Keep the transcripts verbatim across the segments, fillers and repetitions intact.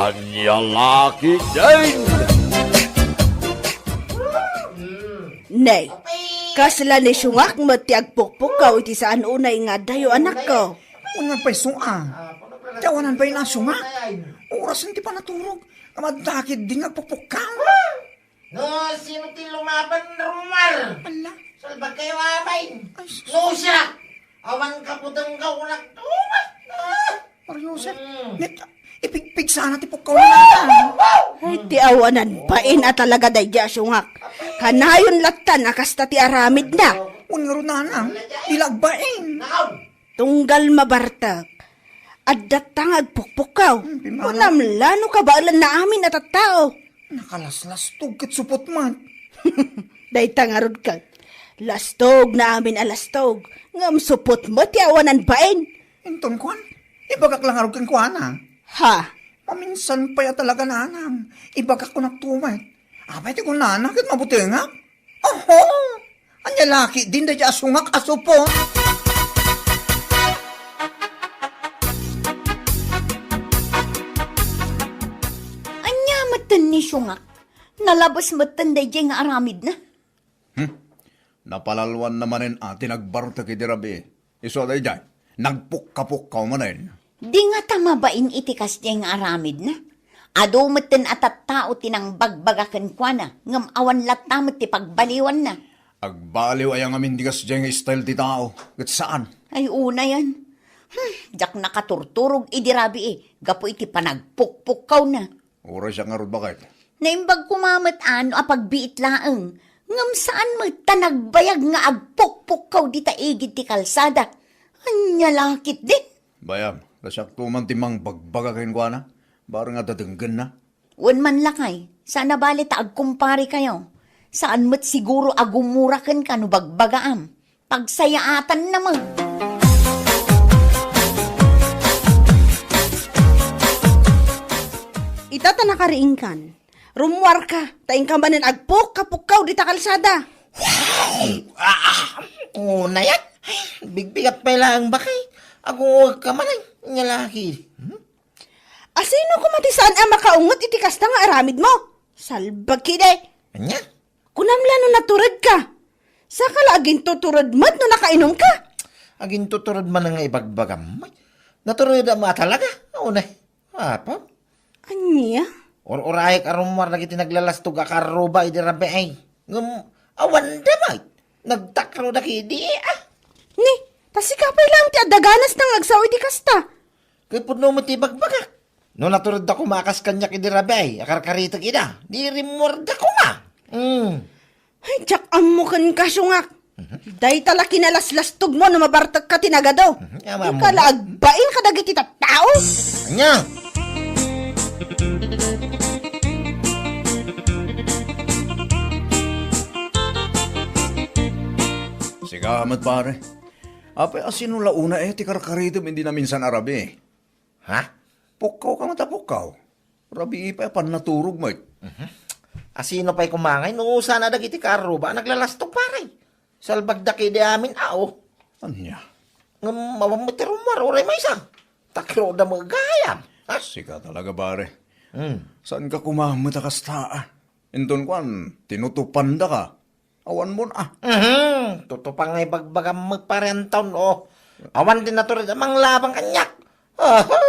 Ania la ketdin? Ne, kasla ni Siungak met ti agpukpukkaw iti saan unay nga addayo, anakko. Unay pay, Siungak. Ti awanan pay na, Siungak. Orasen ti panaturog. Ngem adda ketdin nga agpukpukkaw. No, sino ti lumaban, Romar? Ala. Salbag kayo, amay. Ay, sus. No, siya. Awan kaputeng ka, unak. Oh, ah. Mario Joseph, mm. Net, ipigpig sana ti pukkaw na nata. Ay, ti awanan bain a talaga daydi a Siungak. Kanayon latta a kasta ti aramidna. Wen ngarud, nanang, di la agbain. Tunggal mabartek. Addatta nga agpukpukkaw. Hmm, pimanaw. Kunam la no kabaelanna amin a tattao. Nakalaslastog ket supot man. Dayta ngarud ket. Lastog na amin a lastog. Ngem supot met ti awanan bain. Inton kuan, ibagak la ngarud kenkuana. Ha? Maminsan pay a talaga, nanang. Ibagak kunak tumet. Apay ti kunana ket mabutengak? Oho! Ania la ketdin daydi a Siungak a supot? Ania metten ni Siungak? Nalabes metten daydiay nga aramidna? Hmm? Napalalwanna manen a ti nagbartek idi rabii. Isu a daydiay, nagpukkapukkaw manen. Di ngata mabain iti kasdiay nga aramidna. Adu metten a tattao ti nangbagbaga kenkuana, ngem awan latta met ti pagbaliwanna. Agbaliw aya ngamin ti kasdiay nga style ti tao, ket saan? Ay, unayen. Hmm, diak nakaturturog idi rabii, gapu iti panagpukpukkawna. Uray siak ngarud, baket. Naimbag koma met a no apagbiit laeng, ngem saan met ta nagbayag nga agpukpukkaw dita igid ti kalsada. Ania la ketdin? Bayam, ta siakto man ti mangbagbaga kenkuana, bareng a dadenggenna. Wen man lakay, saan a bale ta agkumparekayo. Saan met siguro a gumura kenka no bagbagaam. Pagsayaatanna met. Ita ta nakariingkan, rummuarka, ta inka manen agpukkapukkaw dita kalsada. Wow! Ah! Unayen? Ay, bigbigat pay laeng, baket. Agungugka manen, ania la ketdi. Hmm? Asino koma ti saan a makaunget iti kasta nga aramidmo? Salbag ketdi. Ania? Kunam la no naturedka. Saka la agintutured met no nakainumka. Agintutured man nga ibagbagam. Naturedam a talaga. Unayen. Apo? Ania? Ur-urayek a rummuar dagiti naglalastog a karruba idi rabii. Ngem awan da met. Nagtakroda ketdi, ah. Ni, ta sika pay laeng ti adda ganasna nga agsao iti kasta. Ket pudno met ti ibagbagak. No naturedda koma a kas kaniak idi rabii a karkaritek ida, di rimmuarda koma. Mm. Ay, diak ammo kenka, Siungak. Mhm. Dayta la kinalaslastogmo no mabartekka ti nagadu. Mhm. Ania ammo? Dika la agbain kadagiti tattao. Ania? Sika met, pare. Apay, asino la unay ti karkaritem idi naminsan a rabii? Ha? Pukkawka met a pukkaw. Rabii pay a pannaturog met. Mhm. Asino pay koma ngay no saan a dagiti kaarruba a naglalastog, pare? Salbagda ketdi amin a, o. Ania? Ngem awan met ti rummuar, uray maysa. Takroda met gayam. Ha? Sika talaga, pare. Hmm. Saanka koma met a kasta, a? Inton kuan, tinutupandaka. Awan mon, a. Mhm. Tutupan nga ibagbagam met, pare Anton, o. Awan ti natured a manglabang kaniak. Aha.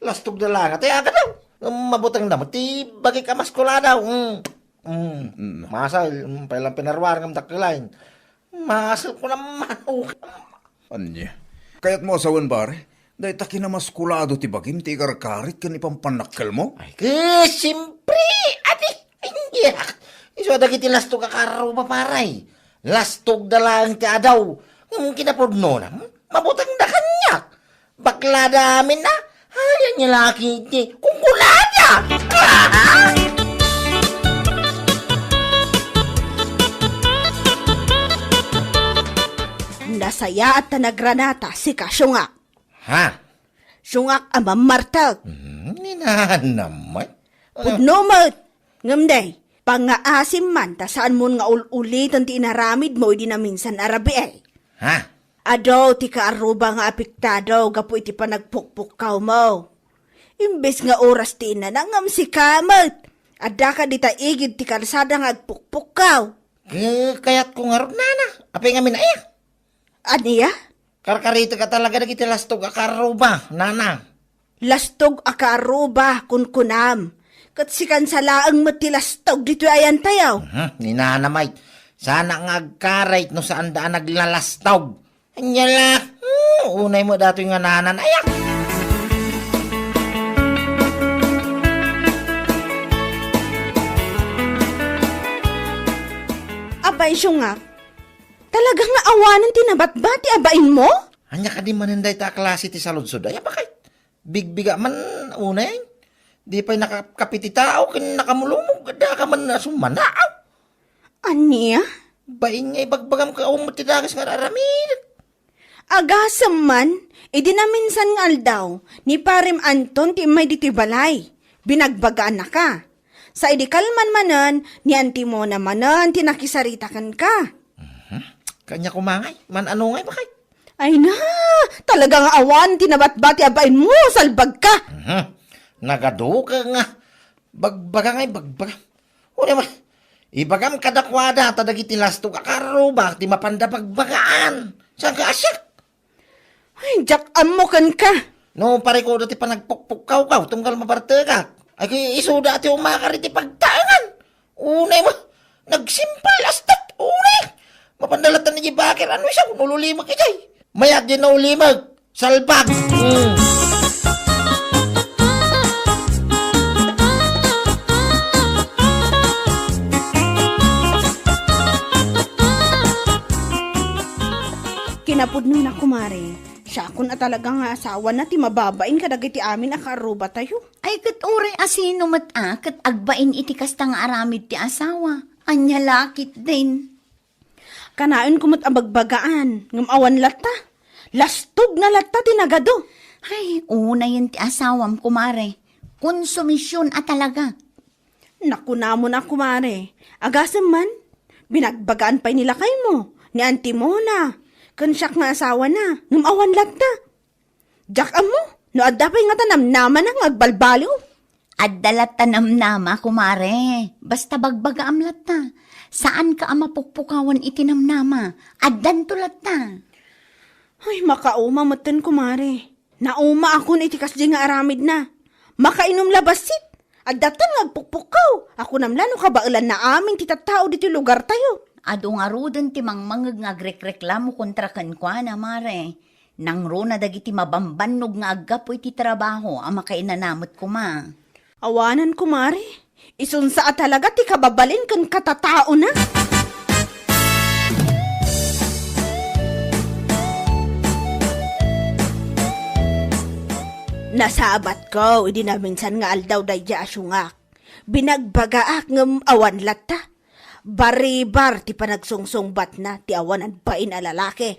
Lastogda laeng ti agadaw. Ngem mabutengda met ti bagik a maskuladaw. Mm. Mm. Mm. Masal, mm, pay lang pinaruar ngem dakkel laeng. Masal ko naman, o. Ania? Kayatmo a sawen, pare? Dayta kinamaskulado ti bagim ti ikarkarit ken ipampannakkelmo? Ay, ket, siempre, adi, ania? Isu a dagiti lastog a karruba, pare. Lastogda laeng ti adaw. Ngem kinapudnona, mabutengda kaniak. Baklada amin a. Ay, ania la ketdi kunkunada. Nasayaat ta nagranata, sika, Siungak. Ha? Siungak a mammartek. Hmm, ni nanam met. Pudno met. Ngem day, pangngaasim man ta saanmon nga ul-uliten ti inaramidmo idi naminsan a rabii. Ha? Adu ti kaarruba nga apektado gapu iti panagpukpukkawmo. Imbes nga oras ti inana, ngem sika met. Addaka dita igid ti kalsada nga agpukpukkaw. Ke-, kayatko ngarud, nana. Apay ngamin aya? Ania? Karkaritek a talaga dagiti lastog a karuba, nana. Lastog a karuba, kunkunam. Ket sikan sa laeng met ti lastog ditoy ayantayo. Mhm, ni nana met. Sana nga agkarayt no saanda a naglalastog. Anya la? Hmm, unay met datoy nga nanan. Ayak! Apay, siungak, talaga nga awanen ti nabatbati a bainmo? Anya kadi manen dayta a klase ti saludsod? Ay, apakay? Bigbiga man, unay. Di pay nakakape ti tao, ken nakamulumog, adda ka man a summanaaw. Ania? Bain nga ibagbagam ket awan met ti dakes nga ar-aramidek. Agasem man, idi naminsan nga aldaw, ni Parem Anton ti immay ditoy balay. Binagbagaannaka. Sa idi kalman manen, ni Antimona manen ti nakisarita kenka. Mhm. Kanya kumangay, man ano ngay bakay? Ay na, talaga nga awan ti nabatbati a bainmo, salbag ka. Mhm. Nagaduka nga. Bagbaga ngay, bagbaga. Una ma, ibagam kadakuada ta dagiti lastog a karuba ti mapanda bagbagaan. Saan ka asyak? Ay, diak ammo kenka. No, parikuda ti panagpukpukkaw ka, tunggal mabartekak. Ay, isuda ti umakar iti pagtaengan. Unay mo, nagsimpal, astat, unay. Mapanda latta ni Bakir, ano siya, kung ululimag ijay. Mayat din na ulimag. Salbag. Mm. Kinapudnona, kumare, siakon a talaga nga asawana ti mababain kadagiti amin a kaarrubatayo. Ay, ket uray a sino met a ket agbain iti kasta nga aramid ti asawa. Ania la ketdin? Kanaenko met a bagbagaan, ngem awan latta. Lastogna latta ti nagadu. Ay, unayen ti asawam, kumare. Konsumision a talaga. Nakunamon a, kumare. Agasem man, binagbagaan pay ni lakaymo, ni Auntie Mona, ken siak nga asawana, ngem awan latta. Diak ammo no adda pay ngata namnamana nga agbalbaliw. Adda latta namnama, kumare. Basta bagbagaam latta. Saanka a mapukpukawan iti namnama. Addanto latta. Ay, makauma metten, kumare. Naumaakon iti kasdi nga aramidna. Makainom la bassit. Adda latta nga agpukpukkaw. Akunam la no kabaelanna amin ti tattao ditoy lugartayo. Adu ngaruden ti mangmangeg nga agrekreklamo kontra kenkuana, mare. Nangruna dagiti mabambannog nga aggapu iti trabaho a makainana met koma. Awanen, kumare. Isunsa a talaga ti kababalin ken katataona. Nasabatko idi naminsan nga aldaw daydiay a siungak. Binagbagaak ngem awan latta. Baribar ti panagsungsungbatna ti awanan bain a lalaki.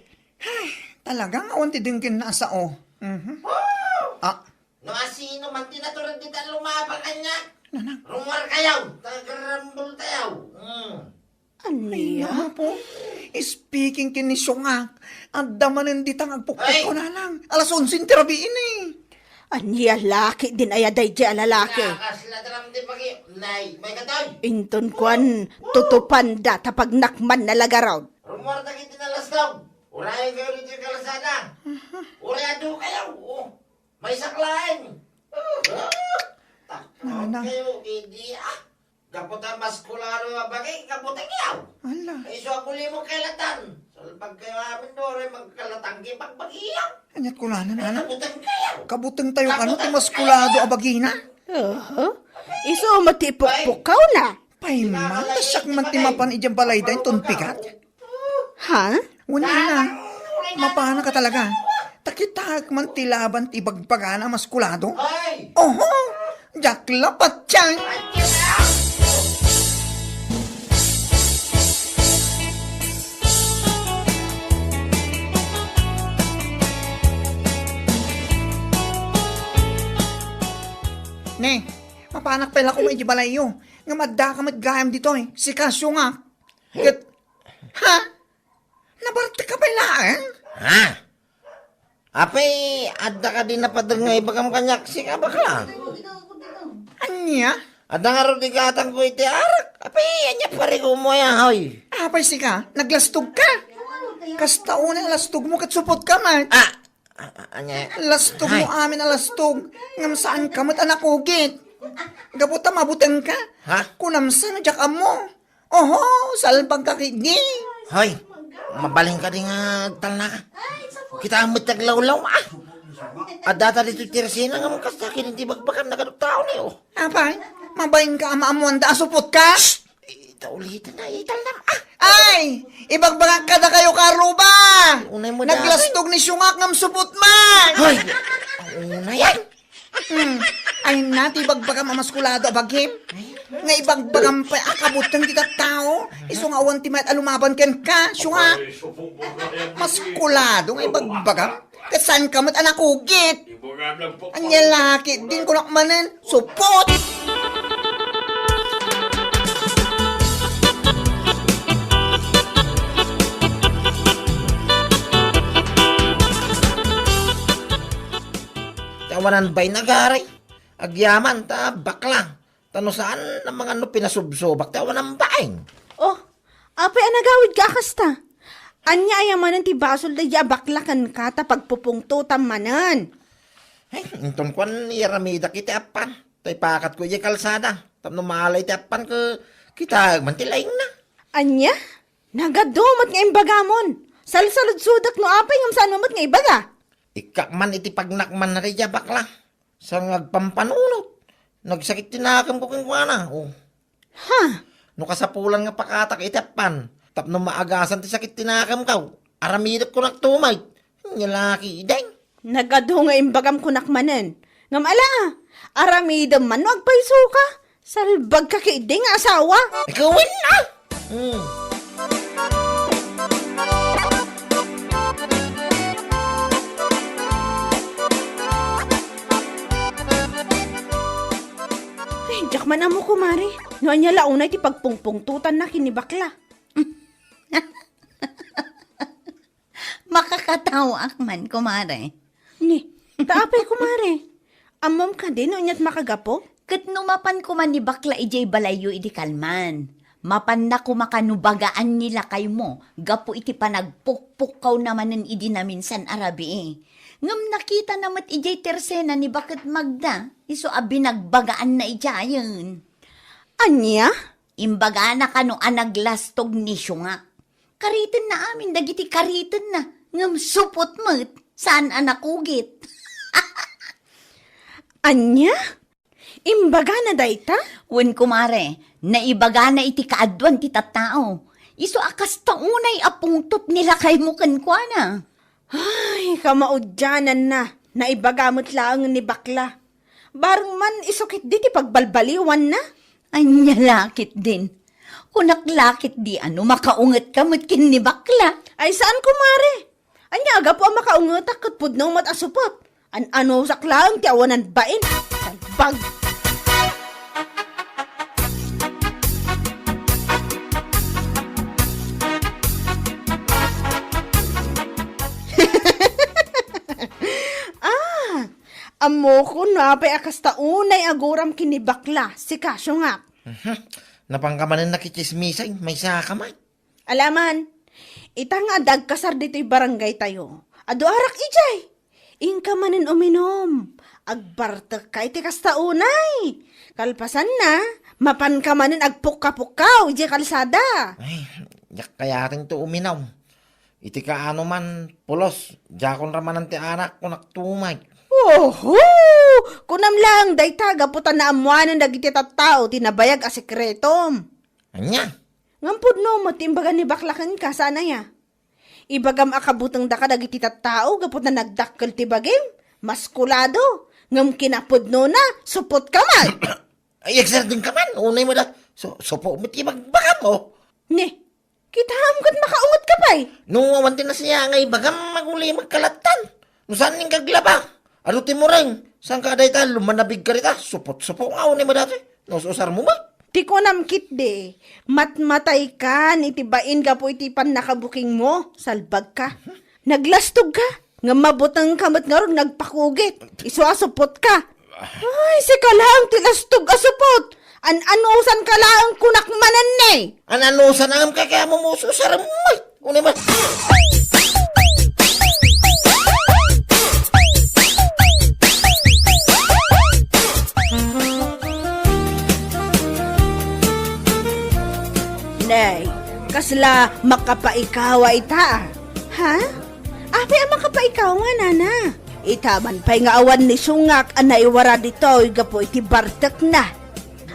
Ay, talaga nga awan ti denggenna a sao. Mhm. Ah. No asino man ti natured dita lumaba kaniak, Nanang. Rummuar kayo, tagarambol tayo. Hmm. Ay, ania? Apo, speaking ken ni siungak, adda manen dita nga agpukpukkaw, Ay! Nanang. Alas onse ti rabii ni. Ania la ketdin aya daydiay a lalaki? Nakasla taram ti pagi-, nay, may katoy. Inton kuan, tutupanda ta pagnakmanna la garud. Rummuar dagiti nalastog. Urayen kayo ditoy kalsada. Aha. Uray adu kayo. Oh, maysak laeng. Oh, takot Nana. Kayo, idi, ah. Gapu ta maskularo a bagi, gapu ta kayo. Ala. Ay, isu a bulimog kay latan. Salbag kayo amin, no, uray magkalatang kay pagbagiyo. Aniat kunana, Ay, Nana? Kabuteng kayo. Kabuteng tayo kano ti maskulado a bagina? Aha. Isu met ti ipukpukkawna. Payman, ta siak man ti mapan idiay balayda inton pigat. Ha? Wen, ina, mapanaka talaga. Ta kitaek man ti laban ti ibagbagana a maskulado. Ay! Oho! Diak la patien! Ne, mapanak pay la koma idiay balayyo. Ngem addaka met gayam ditoy, sika, siungak. Ket, ha? Nabartek ka pay laeng? Ha? Apay, adda kadi napader nga ibagam kaniak, sika bakla? Ania? Adda ngarud igatangko iti arak. Apay, ania parigomo aya, hoy? Apay sika, naglastog ka? Kasta unay a lastog mo ket supot ka met. Ah! Ah, ah, ania? Lastog mo Ay. amin a lastog, ngem saan ka met a nakugit. Gapu ta mabuteng ka. Ha? Kunam sa nga diak ammo. Oho, salbag ka kidi. Hoy, mabalin ka di nga agtalna ka. Kita met aglawlaw, ah. Adda ta ditoy tersena nga kasta ken ti bagbagam nagadu tao ni, oh. Apay, mabalin ka a maammoanda a supot ka? Shh! Ita ulitan na, italna, ah. Ay, ibagbagak kadakayo, Karuba. Unay mo Naglastog ni Siungak ngem supot man. Hoy, una yan. Hmm. Ay na, ti ibagbagam a maskulado a bagim. Nga ibagbagam pay a kabuteng ti tattao. Isu nga awan ti mayat a lumaban kenka, Siungak. Maskulado nga ibagbagam. Ket saan ka met a nakugit. Ania la ketdin kunak manen, supot! Ti awanan bain agaray. Agyaman ta bakla. Ta no saan a mangan no pinasubsobak ti awanan bain. Oh, apay a nagawidka a kasta? Ania aya manen ti basol daydi a bakla kenka ta pagpupungtotam manen? Ay, inton kuan, iyaramidak iti appan. Ta ipakatko idiay kalsada. Tapno maalay ti appan ket kitaek man ti laingna. Ania? Nagadu met nga imbagamon. Salsaludsodak no apay ngem saan met nga ibaga. Ikkak man iti pagnakman na daydi a bakla. Saan nga agpampanunot. Nagsakit ti nakemko kenkuana. Oh. Ha? No kasapulan nga pakatak iti appan, tapno maagasan ti sakit ti nakemko, aramidek kunak tumay. Ania la ketdin. Nagadu nga imbagam kunak manen. Ngem ala, aramidem man no agpayso ka. Salbag ka ketdi nga asawa. Ikaw, ah! Hmm. Ay, diak man ammo, kumare. No ania la unay ti pagpungpungtotanna ken ni bakla. Makakataoak man, kumare. Ni, ta apay, kumare? Ammom kadi no aniat makagapu? Ket no mapan koma ni bakla idiay balayyo idi kalman, mapanna koma kano bagaan ni lakaymo gapu iti panagpukpukkawna manen idi naminsan a rabii. Ngem nakitana met idiay tersena ni Baket Magda, isu a binagbagaanna idiayen. Ania? Imbagana kano a naglastog ni Siunga. Karitenna amin dagiti karitenna, ngem supot met, saan a nakugit. Ania? Imbagana dayta? Wen, kumare, naibagana iti kaaduan ti tattao. Isu a kasta unay a pungtot ni lakaymo kenkuana. Ay, kamaudiananna, naibaga met laeng ni bakla. Bareng man isu ketdi ti pagbalbaliwanna. Ania la ketdin? Kunak la ketdi a no makaungetka met ken ni bakla. Ay, saan, kumare. Ania a gapu a makaungetak ket pudno met a supot? An-anusak laeng ti awanan bain. Salbag! Ah, ammokon no apay a kasta unay a guram ken ni bakla, sika, Siungak. Mhm. Napanka manen nakitsismisay, maysa ka man. Alaman, ita nga adda agkasar ditoy barangaytayo, adu arak idiay. Inka manen uminom, agbartekka iti kasta unay. Kalpasanna, mapanka manen agpukka-pukkaw idiay kalsada. Ay, diak kayaten ti uminom. Iti kaano man, pulos, diakon ramanan ti anak, kunak tumay. Oho! Kunam laeng dayta, gapu ta naammoanen dagiti tattao ti nabayag a sekretom. Ania? Ngem pudno met ti imbaga ni bakla kenka, saan aya? Ibagam a kabutengda kadagiti tattao gapu ta nagdakkel ti bagim, maskulado, ngem kinapudnona, supot ka man. Ay, excited ka man, unay mo da. So, supo met ti bagbagam, oh. Ni, kitaem ket makaunget ka pay. No, awan ti nasiya nga ibagam, aguli magkalattan. No saan ning kaglaba? Adu ti mureng, saan ka dayta, lumanabig ka dita, supot-supo nga, unay mo dati. No, usar mo ba? Ti kunam ketdi, matmatay kan iti bain gapu iti pannakabukingmo, salbag ka. Naglastog ka. Ngem mabutengka met ngarud nga agpakugit. Isu a supotka. Ay, sika laeng ti lastog a supot. An-anusanka laeng kunak manen ne. An-anusan a ngem kay kaya mo mususarem met. Unay man. Nay, kasla makapaikawa ita, a? Ha? Apay a makapaikawa, nana? Ita man pay nga awan ni sungak a naiwara ditoy gapu iti bartekna.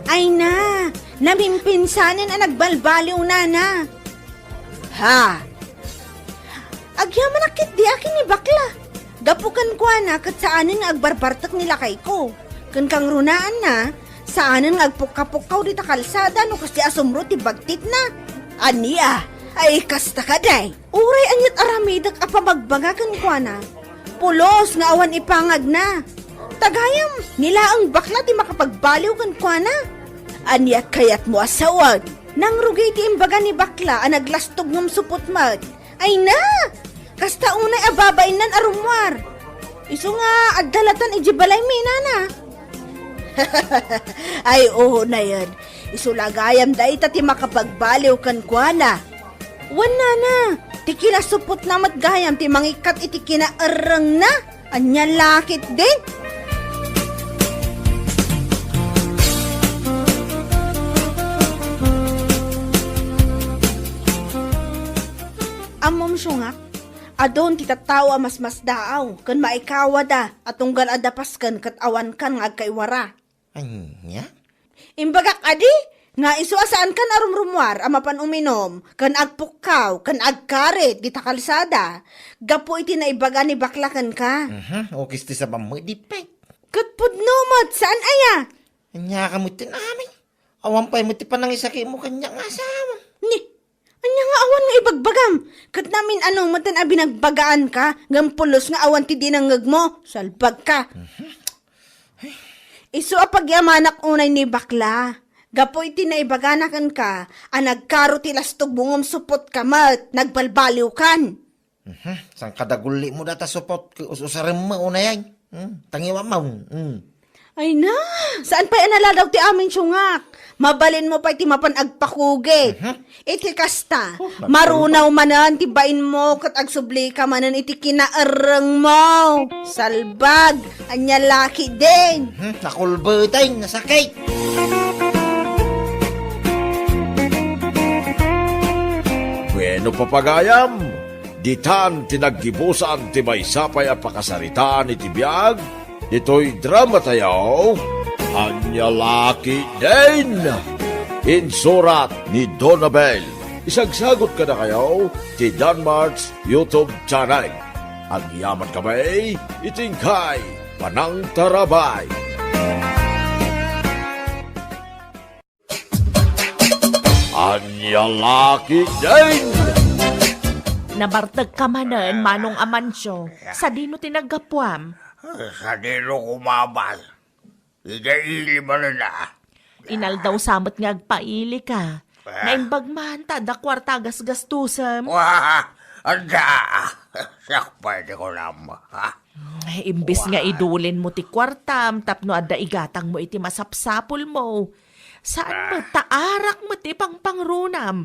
Ay na, namimpinsanen a nagbalbaliw, nana. Ha? Agyamanak ketdi a ken ni bakla. Gapu kenkuana ket saanen nga agbarbartek ni lakayko. Ken kangrunaanna, saanen nga agpukkapukkaw dita kalsada no kasdi a sumro ti bagtitna. Ania? Ay, kasta kadi. Uray ania't aramidek a pamagbaga kenkuana, pulos nga awan ipangagna. Ta gayam, ni laeng bakla ti makapagbaliw kenkuana. Ania kayatmo a sawen? Nangrugi ti imbaga ni bakla a naglastog ngem supot met. Ay na! Kasta unay a babainnan a rummuar. Isu nga adda latan idiay balaymi, nana. Ay, unayen. Isu la gayam dayta ti makapagbaliw kenkuana. Wen, nana, ti kinasupotna met gayam ti mangikkat iti kinaerrengna. Ania la ketdin? Ammom, sungak, adun ti tattao a masmasdaaw ken maikawada a tunggal adda pasken ket awankan nga agkaiwara. Ania? Imbagak kadi nga isu a saankan a rumrummuar a mapan uminum ken agpukkaw ken agkarit dita kalsada gapu iti naibaga ni bakla kenka. Mhm, ukis ti sabam met, di pay. Ket pudno met, saan aya? Ania ka met ti amin? Awan pay met ti panangisakitmo kaniak nga asawam. Ni, ania nga awan nga ibagbagam? Ket namin-ano met a binagbagaanka, ngem pulos nga awan ti dinengngegmo, salbagka. Mhm. Isu a pagyamanak unay ni bakla. Gapu iti naibagana kenka a nagkaro ti lastogmo ngem supotka met, nagbalbaliwkan. Mhm. Saan kadagulimo data supot, us-usarem mo unay ay. Hmm, tangiwam mo. Hmm. Ay na, saan pay a naladaw ti amin sungak? Mabalinmo pay ti mapan agpakugit. Mhm. Iti kasta, oh, marunaw manen ti bainmo ket agsublika manen iti kinaerrengmo. Salbag, ania la ketdin? Hmm, nakulbeten, nasakit. Bueno, papagayam, ditan ti naggibusan ti maysa pay a pakasaritaan iti biag ditoy drama tayo, Ania la ketdin? Insurat ni Donabel. Isagsagot kadakayo ti Danmart's YouTube channel. Agyaman kami iti inkay panangtarabay. Ania la ketdin? Nabartekka manen, Manong Amancio. Sadino ti naggapuam? Sadino kumabat? Ida ili manen a. Inaldaw sa met nga agpailika. Ah. Naimbag man ta adda kuarta a gasgastusem. Wah, adda. Siak pay ti kunam, ha? Imbis nga idulinmo ti kuartam tapno adda igatangmo iti masapsapulmo, saan met ta arak met ti pangpangrunam.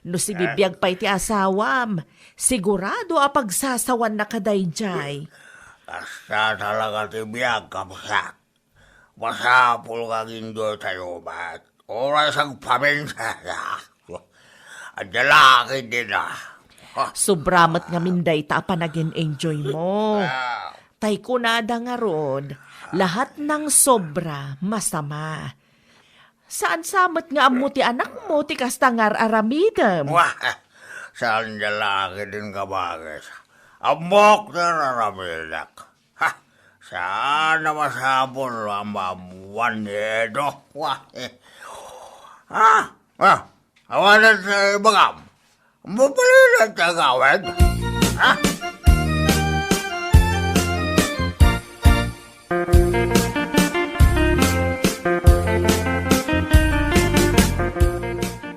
No sibibiag pay ti asawam, sigurado a pagsasawannak daydiay. Kasta talaga ti biag, kabsat. Masapul nga aginjoy tayo met. Oras agpaminsan. Adda la ketdin a. Sobra met ngamin dayta a panagin-enjoy mo. Ah. Tay kunada ngarud, lahat ng sobra, masama. Saan sa met nga ammo ti anakmo ti kasta nga ar-aramidem? Wah, saan da la ketdin, kabagis. Ammok ti ar-aramidek. Ha? Saan a masapul a maammuan ni Edo? Wah, eh. Ha? Ah, awanen ti ibagam. Mapalinan ti agawid. Ha?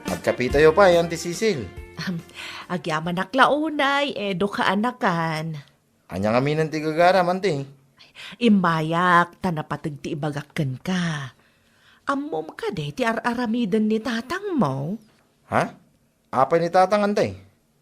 Agkapitayo pay, Auntie Cecil. Ahem, agyamanak la unay, Edo kaanakan. Ania ngamin ti gagaram, anti? Immayak ta napateg ti ibagak kenka. Ammom kadi ti ar-aramiden ni tatangmo? Ha? Apay ni tatang, anti?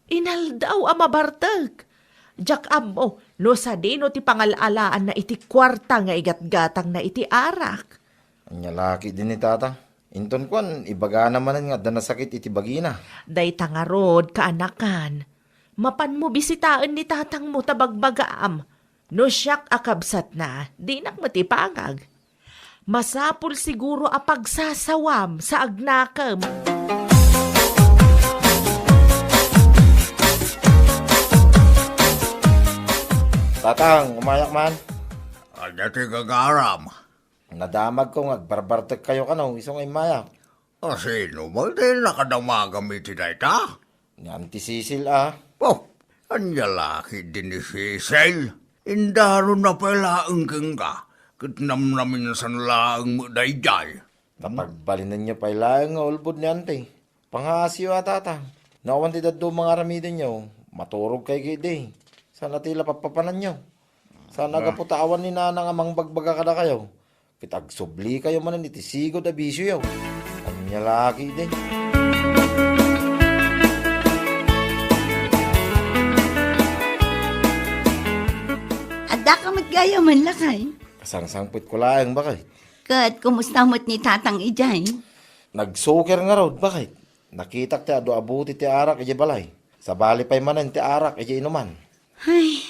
Inaldaw a mabartek. Diak ammo no sadino ti pangal-alaanna iti kuarta nga igatgatangna iti arak. Ania la ketdi ni tatang? Inton kuan, ibagana manen nga adda nasakit iti bagina. Dayta ngarud, kaanakan. Mapanmo bisitaen ni tatangmo ta bagbagaam. No siak a kabsatna, dinak met ipangag. Masapul siguro a pagsasawam sa agnakem. Tatang, umayak man. Ania ti gagaram? Nadamagko nga agbarbartekkayo kano, isu nga immayak. A, sino met ti nakadamagam iti dayta? Ni Auntie Cecil a. Oh, ania la ketdi ni Cecil? Indaronna pay laeng kenka, ket namnaminsan laeng met daydiay. Ta pagbalinenyo pay laeng nga ulbod ni Auntie. Pangaasiyo a, tatang. No awan ti dadduma nga aramidenyo, maturogkayo ketdi. Saan a ti la pappapananyo? Saan a gapu ta awan ni Nana nga mangbagbaga kadakayo? Ket agsublikayo manen iti sigud a bisioyo. Ania la ketdi? Addaka met gayam, lakay? Kasangsangpetko laeng, bakay. Ket kumusta met ni Tatang idiay? Nagsuker ngarud, bakit? Nakitak ti adu a buti ti arak idiay balay. Sabali pay manen ti arak idiay inuman. Ay,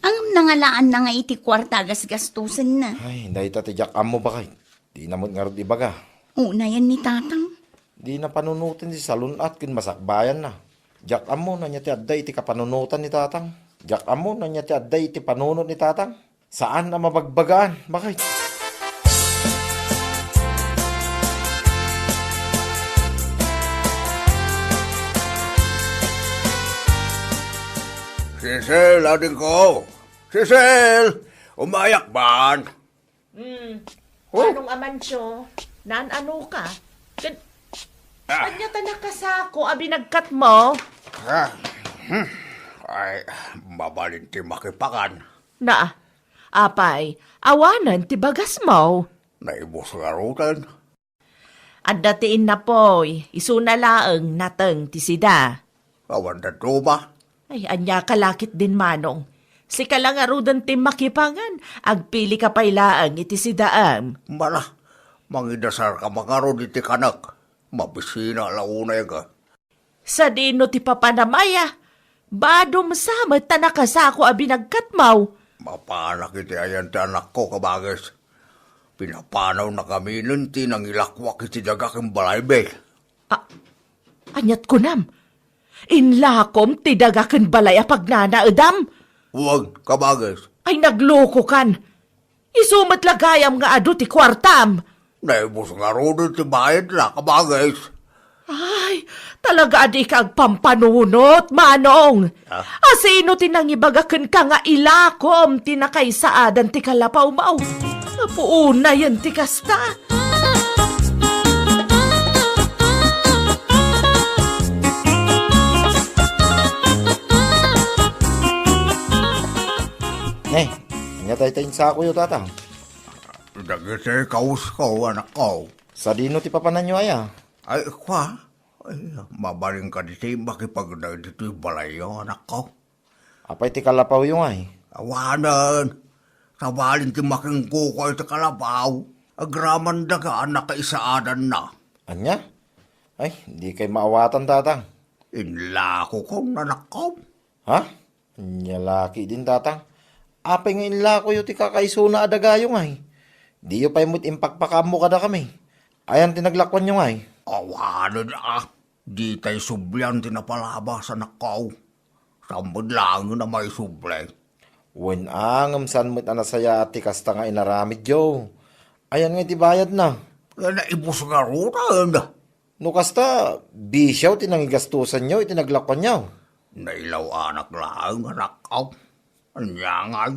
ngem nangalaanna nga iti kuarta a gasgastosenna. Ay, dayta ti diak ammo, bakit? Dina met ngarud ibaga. Unayen ni Tatang. Dina panunoten ti salun-at ken masakbayanna. Diak ammo no ania ti adda iti kapanunotan ni Tatang. Diak ammo no ania ti adda iti panunot ni Tatang. Saan a mabagbagaan. Bakit? Cecil, adingko! Cecil! Umayak man! Hmm. Oh? Manong Amancio, naan-ano ka? Ket, ah, ania ta nakasako a binagkatmo? Ah, hmm. Ay, mabalin ti makipangan. Na, apay, awanen ti bagasmo? Naibus ngaruden. Adda ti innapoy, isuna laeng nateng ti sida. Awan dadduma. Ay, ania ka la ketdin, manong? Sika la ngaruden ti makipangan, agpilika pay laeng iti sidaem. Mala, mangidasarka man ngarud iti kanek. Mabisina la unay ka. Sadino ti papanam aya? Badom sa met ta nakasako a binagkatmo. Mapanak iti ayan ti anakko, kabagis. Pinapanawna kaminen ti nangilakoak iti daga ken balaymi. A-, aniat kunam? Inlakom ti daga ken balay a pagnanaedam? Wen, kabagis. Ay, naglokokan. Isu met la gayam nga adu ti kuartam. Naibus ngaruden ti bayadna, kabagis. Ay, talaga a dika agpampanunot, manong. Ah? Asino ti nangibaga kenka nga ilakom ti nakaisaadan ti kalapawmo? Apo, unayen ti kasta. Ne, ania dayta insakoyo, tatang? Dagiti kawusko, anakko. Sadino ti papananyo aya? Ay, kua? Ay, mabalin kadi ti makipagna ditoy balayyo, anakko. Apay ti kalapawyo ngay? Awanen. Sabalin ti makingkuko iti kalapaw. Agraman daga a nakaisaadanna. Ania? Ay, dikay maawatan, tatang. Inlakokon, anakko. Ha? Ania la ketdin, tatang? Apay nga inlakoyo ti kakaisuna a dagayo ngay? Diyo pay met impakpakaammo kadakami. Ayan ti naglakuanyo ngay? Awanen a, ditay sublian ti napalabas, anakko. Saan met laengen a maisubli? Wen a, ngem saan met a nasayaat ti kasta nga inaramidyo. Ayan ngay ti bayadna. Nga naibus ngaruden. No kasta, bisio ti nangigastosanyo iti naglakuanyo. Nailaw-anak laeng, anakko. Ania ngay?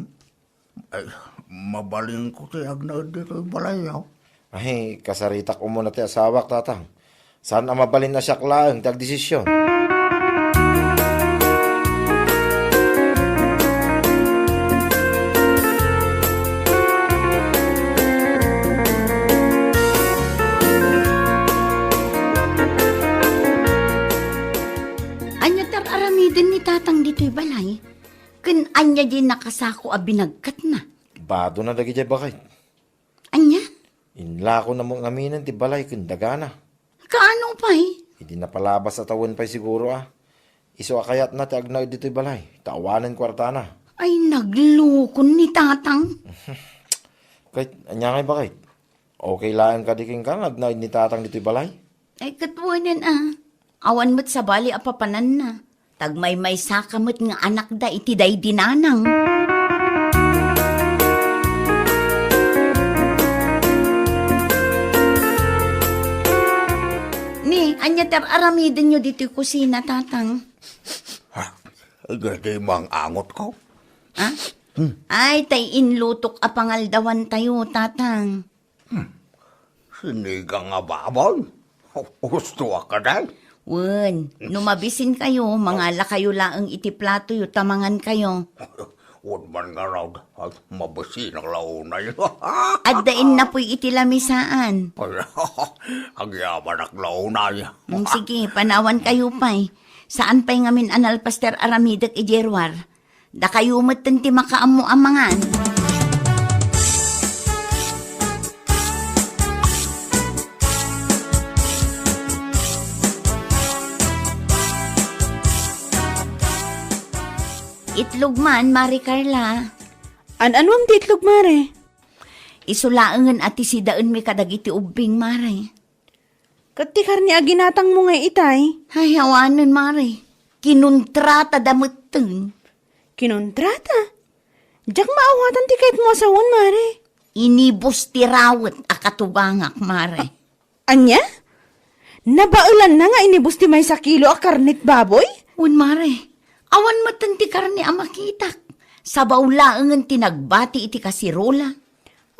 Ay, mabalinko ti agnaed ditoy balayyo. Ay, kasaritak umuna ti asawak, tatang. Saan a mabalin a siak laeng ti agdesisyon? Ti balay, ken ania diay nakasako a binagkatna? Badona dagidiay bakay. Ania? Inlakona met ngaminen ti balay ken dagana. Kaano pay? Idi napalabas a tawen pay siguro a. Isu a kayatna ti agnaed ditoy balay, ta awanen kuartana. Ay, naglukon ni Tatang. Ket, ania ngay bakay? Okay laeng kadi kenka nga agnaed ni Tatang ditoy balay? Ay, ket wen a. Awan met sabali a papananna. Tagmaymaysaka met nga anakda iti daydi nanang. Ni, ania ti ar-aramidenyo ditoy kusina, Tatang? Ha? Daydi mang-angotko. Ha? Ay, tay inlutok a pangaldawantayo, Tatang. Hmm. Sinigang a baboy? Usto a kadal? Wen, no mabisinkayo, mangalakayo laeng iti platoyo ta mangankayo. Wen man ngarud, ay, mabisinak la unay. Adda innapoy iti lamisaan. Ay, agyamanak la unay. Mm, sige, panawankayo pay. Saan pay ngamin a nalpas ti ar-aramidek idiay ruar? Dakayo metten ti makaammo a mangan. Itlog man, Mare Carla. An-anuam ti itlog, Mare? Isu laengen a ti sidaenmi kadagiti ubbing, Mare. Ket ti karne a ginatangmo ngay itay? Ay, awanen, Mare. Kinontrata da metten. Kinontrata? Diak maawatan ti kayatmo a sawen, Mare. Inibus ti rawet a katugangak, Mare. Ania? Nabaelanna nga inibus ti maysa kilo a karne ti baboy? Wen, Mare. Awan metten ti karne a makitak. Sabaw laengen ti nagbati iti kasirola.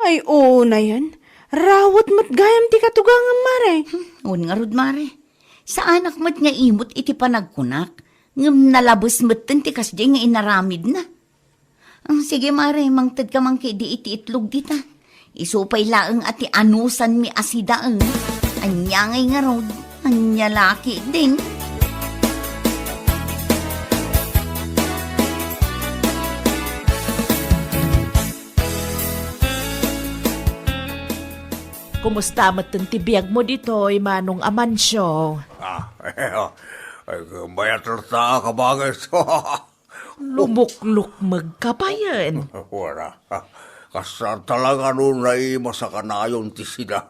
Ay, unayen. Rawet met gayam ti katugangam, Mare. Hmm, wen ngarud, Mare. Saanak met nga imut iti panagkunak, ngem nalabes metten ti kasdiay nga inaramidna. Ah, sige, Mare, mangtedka man ketdi iti itlog dita. Isu pay laeng a ti anusanmi a sidaen. Ania ngay ngarud? Ania la ketdin? Kumusta metten ti biagmo ditoy, Manong Amancio? Ah, ay, mayat latta, kabagis. Lumuklukmegka payen. Wala. Kasar talaga no naimas a kanayon ti sida.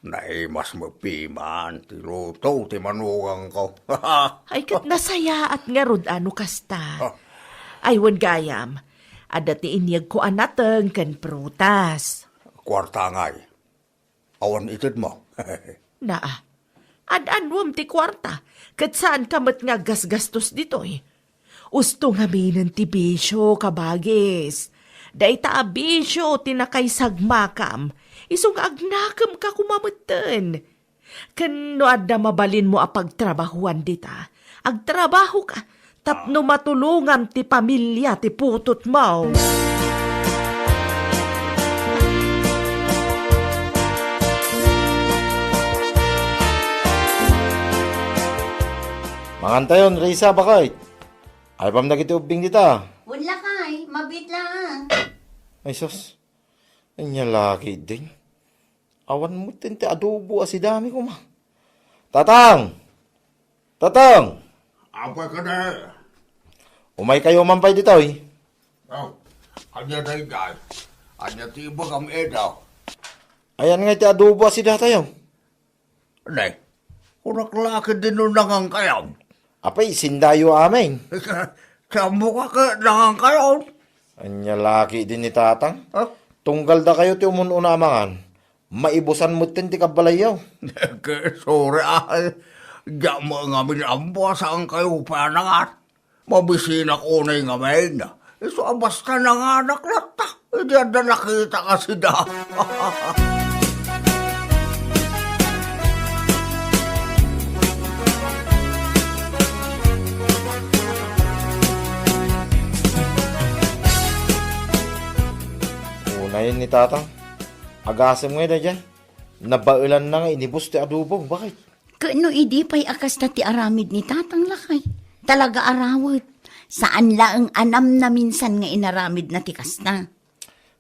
Naimas met piman ti luto ti manugangko. Ay, ket nasayaat ngarud a no kasta. Ah. Ay, wen gayam, adda ti inyegko a nateng ken prutas. Kuarta ngay. Awan itedmo. Naa, ad-anuem ti kuarta, ket saanka met nga aggasgastos ditoy. Usto ngaminen ti bisio, kabagis. Dayta a bisio ti nakaisagmakam, isu nga agnakemka koma metten. Ken no adda mabalinmo a pagtrabahuan dita, agtrabahoka, tapno matulongan ti pamilia ti putotmo. Mangantayon, Risa, baket. Aybam dagiti ubbing dita. Wen lakay, mabiit laeng. Ay, sus. Ania la ketdin? Awan metten ti adobo a sidami koma. Tatang! Tatang! Apay kadi? Umaykayo man pay ditoy. Oh, ania daydiay? Ania ti ibagam, Edo? Ayan nga iti adobo a sidatayo. Ne, kunak la ketdin no nangankayon. Apay, sindayo amin. Ti ammoka ket nangankayon. Ania la ketdin ni Tatang? Huh? Tunggal dakayo ti umun-una a mangan, maibusan metten ti kabbalayyo. Ket sorry, ay. Diak met ngamin ammo a saankayo pay a nangan. Mabisinak unay ngamin. Isu a basta nanganak latta, idi adda nakita a sida. Unayen ni Tatang. Agasem ngay daydiay. Nabaelanna nga inibus ti adobo. Baket? Ket no idi pay a kasta ti aramid ni Tatang lakay, talaga a rawet. Saan laeng a namnaminsan nga inaramidna ti kasta.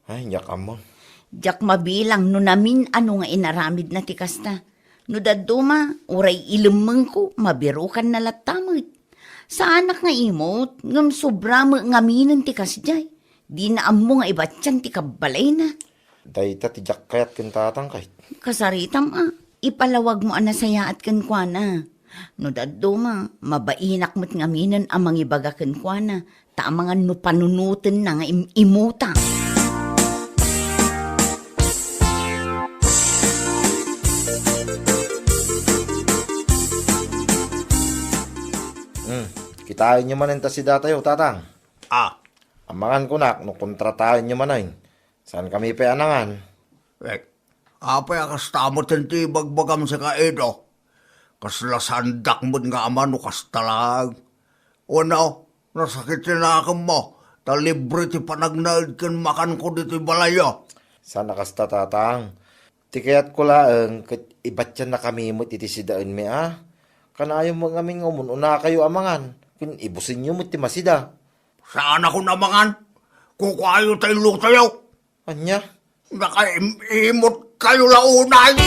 Ay, diak ammo. Diak mabilang no namin-ano nga inaramidna ti kasta. No dadduma, uray ilemmengko, mabirukanna latta met. Saanak nga imot, ngem sobra met ngaminen ti kasdiay. Dina ammo nga ibatian ti kabbalayna. Dayta ti diak kayat ken tatang, kayat. Kasaritam a, ipalawagmo a nasayaat kenkuana. No dadduma, mabainak met ngaminen a mangibaga kenkuana, ta amangan no panunotenna nga im-imuta. Hmm, kitaenyo manen ta sidatayo, tatang. Ah. Amangan kunak no kontrataenyo manen. Saan kami pay a nangan? Eh, apay a kasta met ti ibagbagam sika, Edo? Kasla saandak met nga ama no kasta laeng. Wenno, nasakit ti nakemmo, ta libre ti panagnaed ken makanko ditoy balayyo. Saan a kasta, tatang. Ti kayatko laeng ket ibatiannakami met iti sidaenmi a. Kanayon met ngamin nga umun-unakayo a mangan, ken ibusenyo met ti masida. Saanakon a mangan. Kukuayo ta illutoyo. Ania? Nakaim-imot kayo la unay.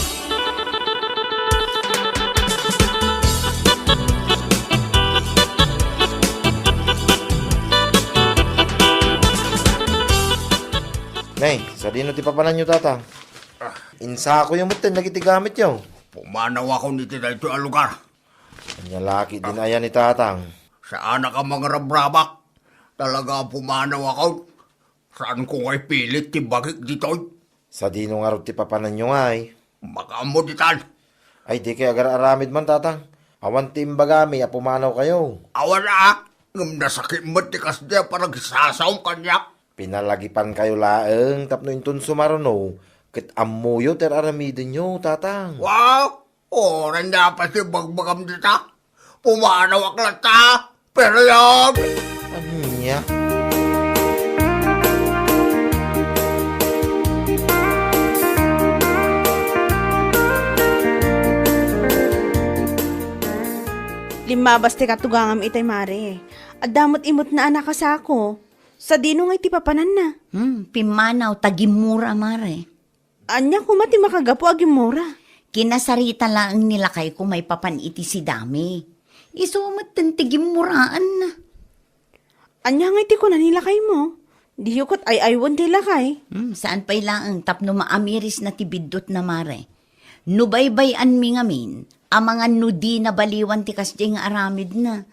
Nay, sadino ti papananyo, tatang? Ah. Insakoyo metten dagiti gamityo. Pumanawakon iti daytoy a lugar. Ania la ketdin aya ni tatang? Saanak a mangrabrabak. Talaga a pumanawakon. Saanko nga ipilit ti bagik ditoy. Sadino ngarud ti papananyo ngay? Makaammo ditan. Ay, dikay agar-aramid man, tatang. Awan ti imbagami a pumanawkayo. Awan a, ngem nasakit met ti kasdi a panagsasaom kaniak. Pinalagipankayo laeng tapno inton sumaruno, ket ammoyo ti ar-aramidenyo, tatang. Wow! Uray na pay ti bagbagam dita. Pumanawak latta. Period. Ania? Limmabas ti katugangam itay, Mare. Adda met imutna a nakasako. Sadino ngay ti papananna? Hmm, pimmanaw ta gimmura, Mare. Ania koma ti makagapu a gimmura? Kinasarita laeng ni lakayko maipapan iti sidami. Isu metten ti gimmuraanna. Ania ngay ti kuna ni lakaymo? Diyo ket ay-aywen ti lakay? Hmm, saan pay laeng tapno maamirisna ti biddutna, Mare. No baybay-anmi ngamin, amangan no dina baliwan ti kasdiay nga aramidna.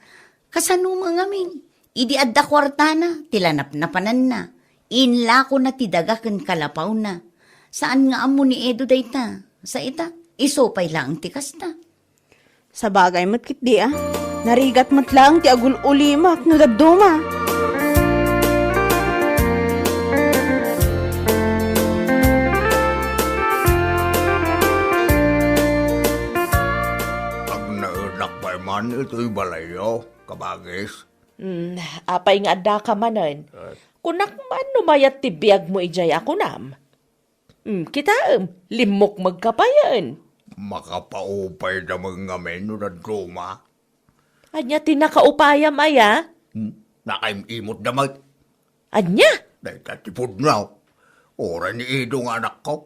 Kasano met ngamin? Idi adda kuartana, ti lanapnapananna, inlakona ti daga ken kalapawna. Saan nga ammo ni Edo dayta. Sa ita, isu pay laeng ti kasta. Sabagay met ketdi a. Narigat met laeng ti agul-ulimak no dadduma. Agnaedak pay man itoy balayyo, kabagis. Hmm, apay nga addaka manen? Eh. Kunak man no mayat ti biagmo idiay a kunam. Hmm, kitaem, limmukmegka payen. Makapaupayda met ngamin no dadduma. Ania ti nakaupayam aya? Hmm, nakaim-imotda met. Ania? Dayta ti pudno. Uray ni Edo nga anakko.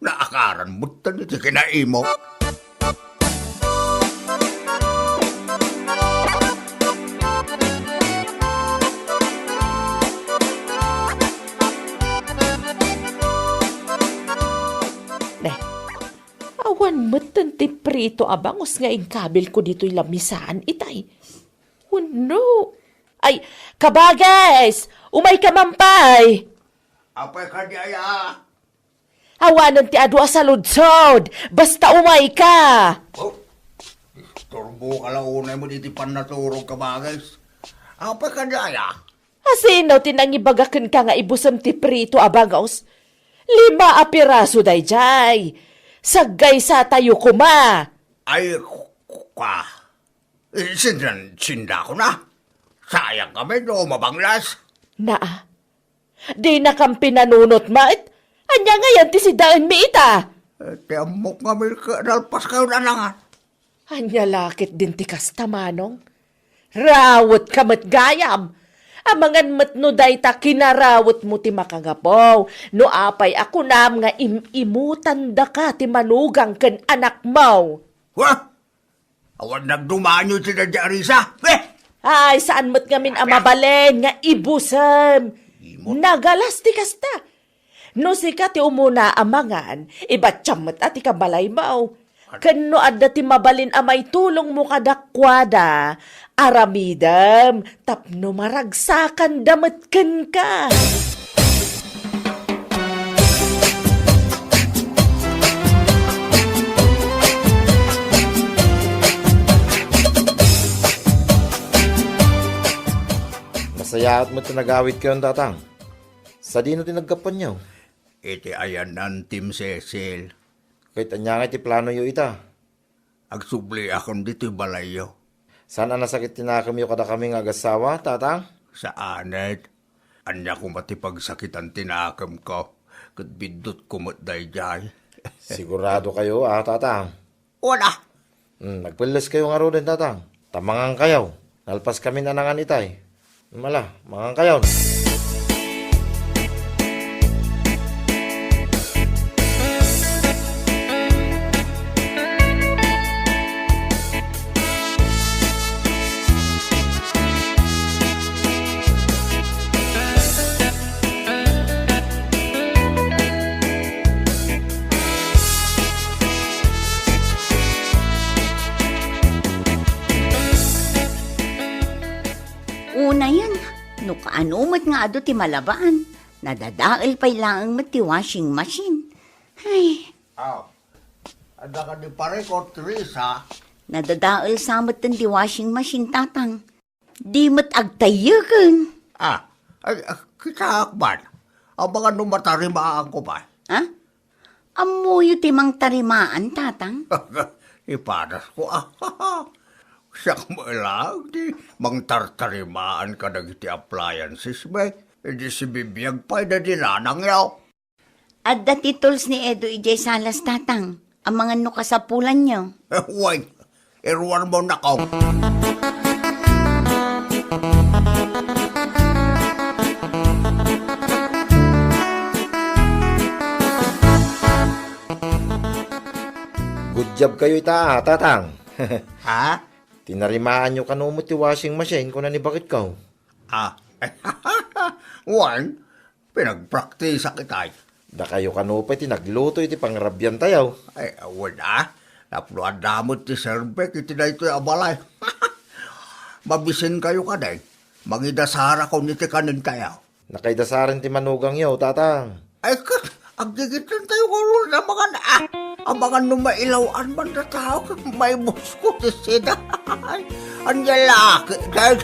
Naakaran metten iti kinaimo. Ne, awan metten ti prito a bangus nga inkabilko ditoy lamisaan itay. Wenno? Ay, kabagis! Umayka man pay! Apay kadi aya? Awanen ti adu a saludsod, basta umayka! Oh, disturboka la unay met iti pannaturog, kabagis. Apay kadi aya? Asino ti nangibaga kenka nga ibusem ti prito a bangus? Lima a piraso daydiay. Saggaysatayo koma. Ay, ku-, ku-, ka. Eh, sindan-, sindakona. Sayang kami no mabanglas. Naa, dinakam pinanunot met? Ania ngayen ti sidaenmi ita? Eh, ti ammok ngamin ket nalpaskayo nanangan. Ania la ketdin ti kasta, Manong? Rawetka met gayam! Amangan met no dayta kinarawetmo ti makagapu, no apay a kunam nga im-imutandaka ti manugang ken anakmo. Wa! Awan nagdumanyo ti dadya Arisa. Eh! Ay, saan met ngamin a mabalin nga ibusem. Imot. Nagalas ti kasta. No sika ti umuna a mangan, ibatiam met a ti kabalaymo. Ken no adda ti mabalin a maitulongmo kadakuada, aramidem tapno maragsakanda met kenka. Masayaat met ti nagawidkayon, Tatang. Sadino ti naggapuanyo? Iti ayanna Tim Cecil. Ket ania ngay ti planoyo ita? Agsubliakon ditoy balayyo. Saan a nasakit ti nakemyo kadakami nga agassawa, Tatang? Saanen. Ania koma ti pagsakitan ti nakemko, ket biddutko met daydiay. Sigurado kayo, a, Tatang? Wala. Hmm, nagpelles kayo ngaruden, Tatang. Ta mangan kayo. Nalpas kami nanangan itay. Mala, mangan kayo. Unayen, no kaano met nga adu ti malabaan, nadadael pay laeng met ti washing machine. Ay. Aw, adda kadi pareko, Teresa? Nadadael sa metten ti washing machine, Tatang. Di met agtayyeken. Ah, ay, ah, kitaak man. Amangan no matarimaanko pay. Ha? Ammoyo ti mangtarimaan, Tatang? Ipadasko, ah. Siak met laeng ti mangtartarimaan kadagiti appliances, bay. Idi sibibiag pay daydi nanangyo. Adda ti tools ni Edo idiay salas, Tatang. Amangan no kasapulanyo. Wen, iruarmo nakong. Good job kayo ita, ah, Tatang. Ha? Tinarimaanyo kano met ti washing machine, kuna ni baketko. Ah. Wen, pinagpraktisak itay. Dakayo kano pay ti nagluto iti pangrabiantayo. Ay, awan a. Tapno adda met ti serbek iti daytoy a balay. Mabisinkayo kadi. Mangidasarakon iti kanintayo. Nakaidasaren ti manugangyo, Tatang. Ay, ket, aggigitantayo ngarud a mangan, ah. Amangan no mailaw-an man datayo, ket maibusko ti sida. Ania la, ket,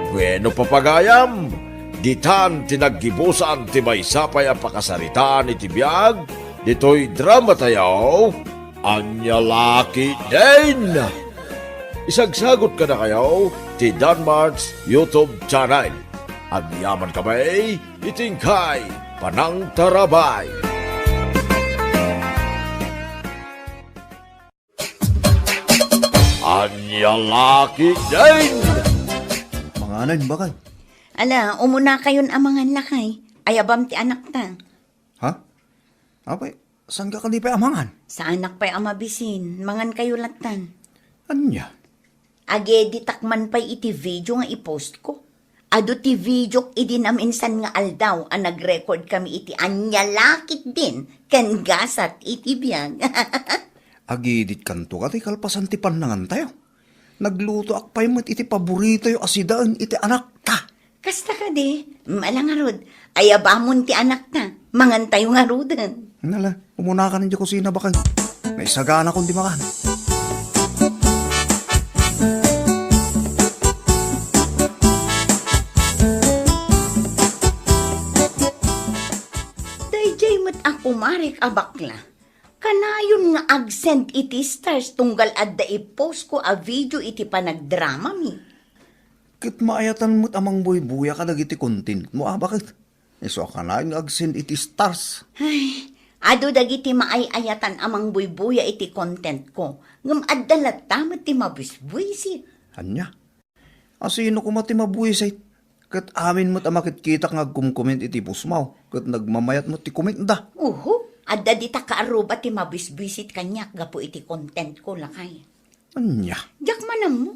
Bueno, papagayam, ditan ti naggibusan ti maysa pay a pakasaritaan iti biag, ditoy dramatayo, Ania la ketdin! Isagsagot kadakayo ti Danmart's YouTube channel. Agyaman kami iti inkay panangtarabay. Ania la ketdin! Manganen, bakay. Ala, umuna kayon a mangan, lakay. Ayabam ti anakta. Ha? Apay, saan ka kadi pay a mangan? Saanak pay a mabisin. Mangan kayo lattan. Ania? Ageditak man pay iti video nga i-post ko. Adu ti videok idi naminsan nga aldaw a nag-record kami iti Ania la ketdin ken gasat iti biag. Agedit kanto kadi kalpasan ti pannangantayo. Naglutoak pay met iti paboritoyo a sidaen iti anakta. Kasta kadi, mala ngarud, ayabamon ti anakta, mangantayo ngaruden. Nala, umunaka iti kusina, bakay. Naisaganakon ti makan. Daydiay met a kumarek a bakla. Kanayon nga ag-send iti stars tunggal adda i-post ko a video iti panagdramami. Ket maayatan met a mangbuybuya kadagiti content mo, a, baket? Isu a kanayon nga ag-send iti stars. Ay, Adu dagiti maay-ayatan a mangbuybuya iti content ko, ngem adda latta met ti mabisbuisit. Ania? Asino koma ti mabuisit? Ket amin met a makitkitak nga agkomkomment iti pusmaw, ket nagmamayat met ti comment da. Uhu, adda dita kaarruba ti mabisbuisit kaniak gapu iti content ko, lakay. Ania? Diak man ammo.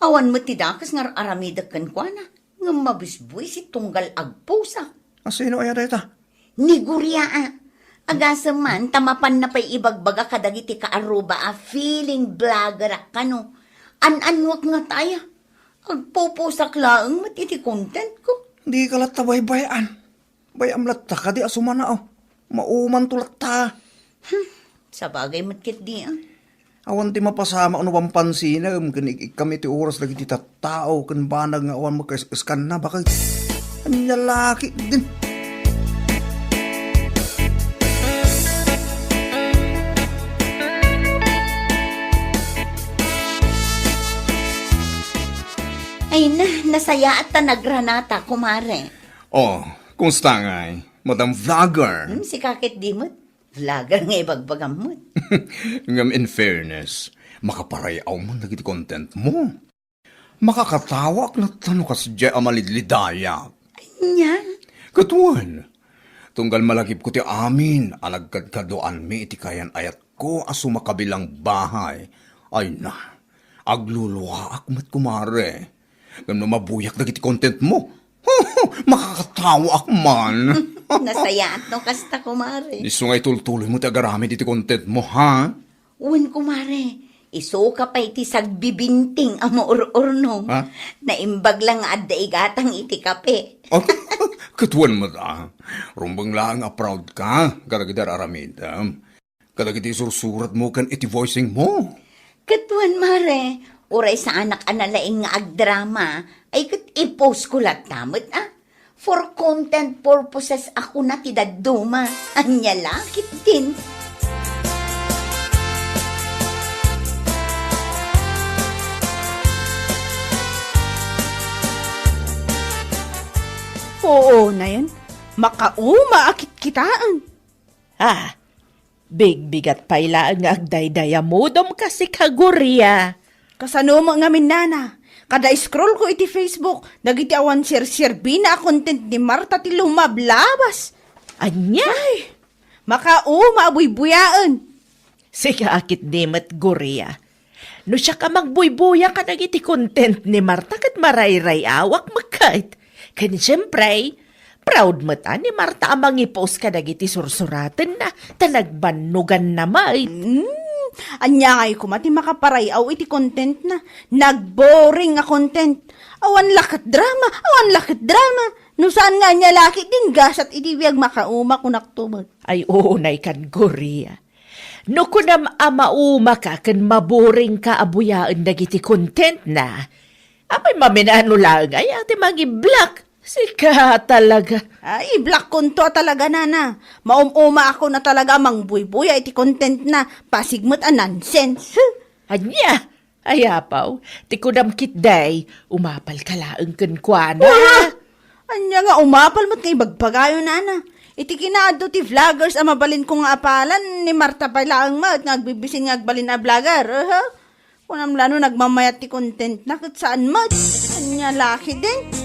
Awan met ti dakes nga ar-aramidek kenkuana, ngem mabisbuisit tunggal agpusak. Asino aya dayta? Ni Guria, a. Agasem man, ta mapanna pay ibagbaga kadagiti kaarruba a feeling vlogger a kano. An-annuak nga taya. Agpupusak laeng met iti content ko. Di ka latta baybay-an. Bay-am latta kadi a sumanao. Maumanto latta. Hmm, sabagay met ketdi, a. Awan ti mapasamak no pampansinem ken ik-ikkam iti oras dagiti tattao ken banag nga awan makaes-eskanna, baket. Ania la ketdin? Ay na, nasayaat ta nagranata, kumare. Oh, kumusta ngay, Madam Vlogger? Hmm, sika ketdi met. Vlogger nga ibagbagam met. Ngem in fairness, makaparay-aw man dagiti content mo. Makakatawaak latta no kasdiay a malidlidayak. Ania? Ket wen, tunggal malagipko ti amin a nagkadkaduaanmi iti kayan-ayatko a sumakabilang bahay. Ay na, agluluaak met, kumare. Ngem no mabuyak dagiti content mo, makakatawaak man. Nasayaat no kasta, kumare. Isu nga itultuloy mo ti agaramid iti content mo, ha? Wen, kumare, isuka pay ti sagbibinting a maur-urno. Ha? Naimbag lang nga adda igatang iti kape. Oh, ket wen met, a. Rumbeng laeng a proud ka kadagiti ar-aramidem. Kadagiti sursurat mo ken iti voicing mo. Ket wen, mare, uray saanak a nalaing nga agdrama, ay ket i-post ko latta met, a. For content purposes a kuna ti dadduma. Ania la ketdin? Oo, nayen. Makauma a kitkitaen. Ah, bigbigat pay laeng nga agdaydayamudom kasi ka, Guria. Kasano met ngamin, nana? Kada scroll ko iti Facebook, dagiti awan serserbina a content ni Marta ti lumablabas. Ania? Ay, makauma a buybuyaen. Sika a ketdi met, Guria. No siak a mangbuybuya kadagiti content ni Marta ket marayray-awak met ket. Ken siempre, proud met a ni Marta a mangi-post kadagiti sursuratenna ta nagbannoganna met. Hmm, ania ngay koma ti makaparay-aw iti contentna? Nagboring a content. Awan la ket drama, awan la ket drama. No saan nga ania la ketdin gasat iti biag, makauma kunakto met. Ay, unay kan, Guria. No kunam a maumaka ken maboringka a buyaen dagiti contentna, apay, maminano laeng aya ti mangi-block? Sika talaga. Ay, i-blockkonto a talaga, nana. Maum-umaakon a talaga a mangbuybuya iti contentna. Pasig met a nonsense. Huh. Ania? Ay, apaw, ti kunam ketdi, umapalka laeng kenkuana. Ah! Ania nga umapal met nga ibagbagayo, nana? Iti kinaadu ti vloggers a mabalinko nga apalan, ni Marta pay laeng met nga agbibisin nga agbalin a vlogger. Aha. Kunam la no nagmamayat ti contentna ket saan met. Ania la ketdin?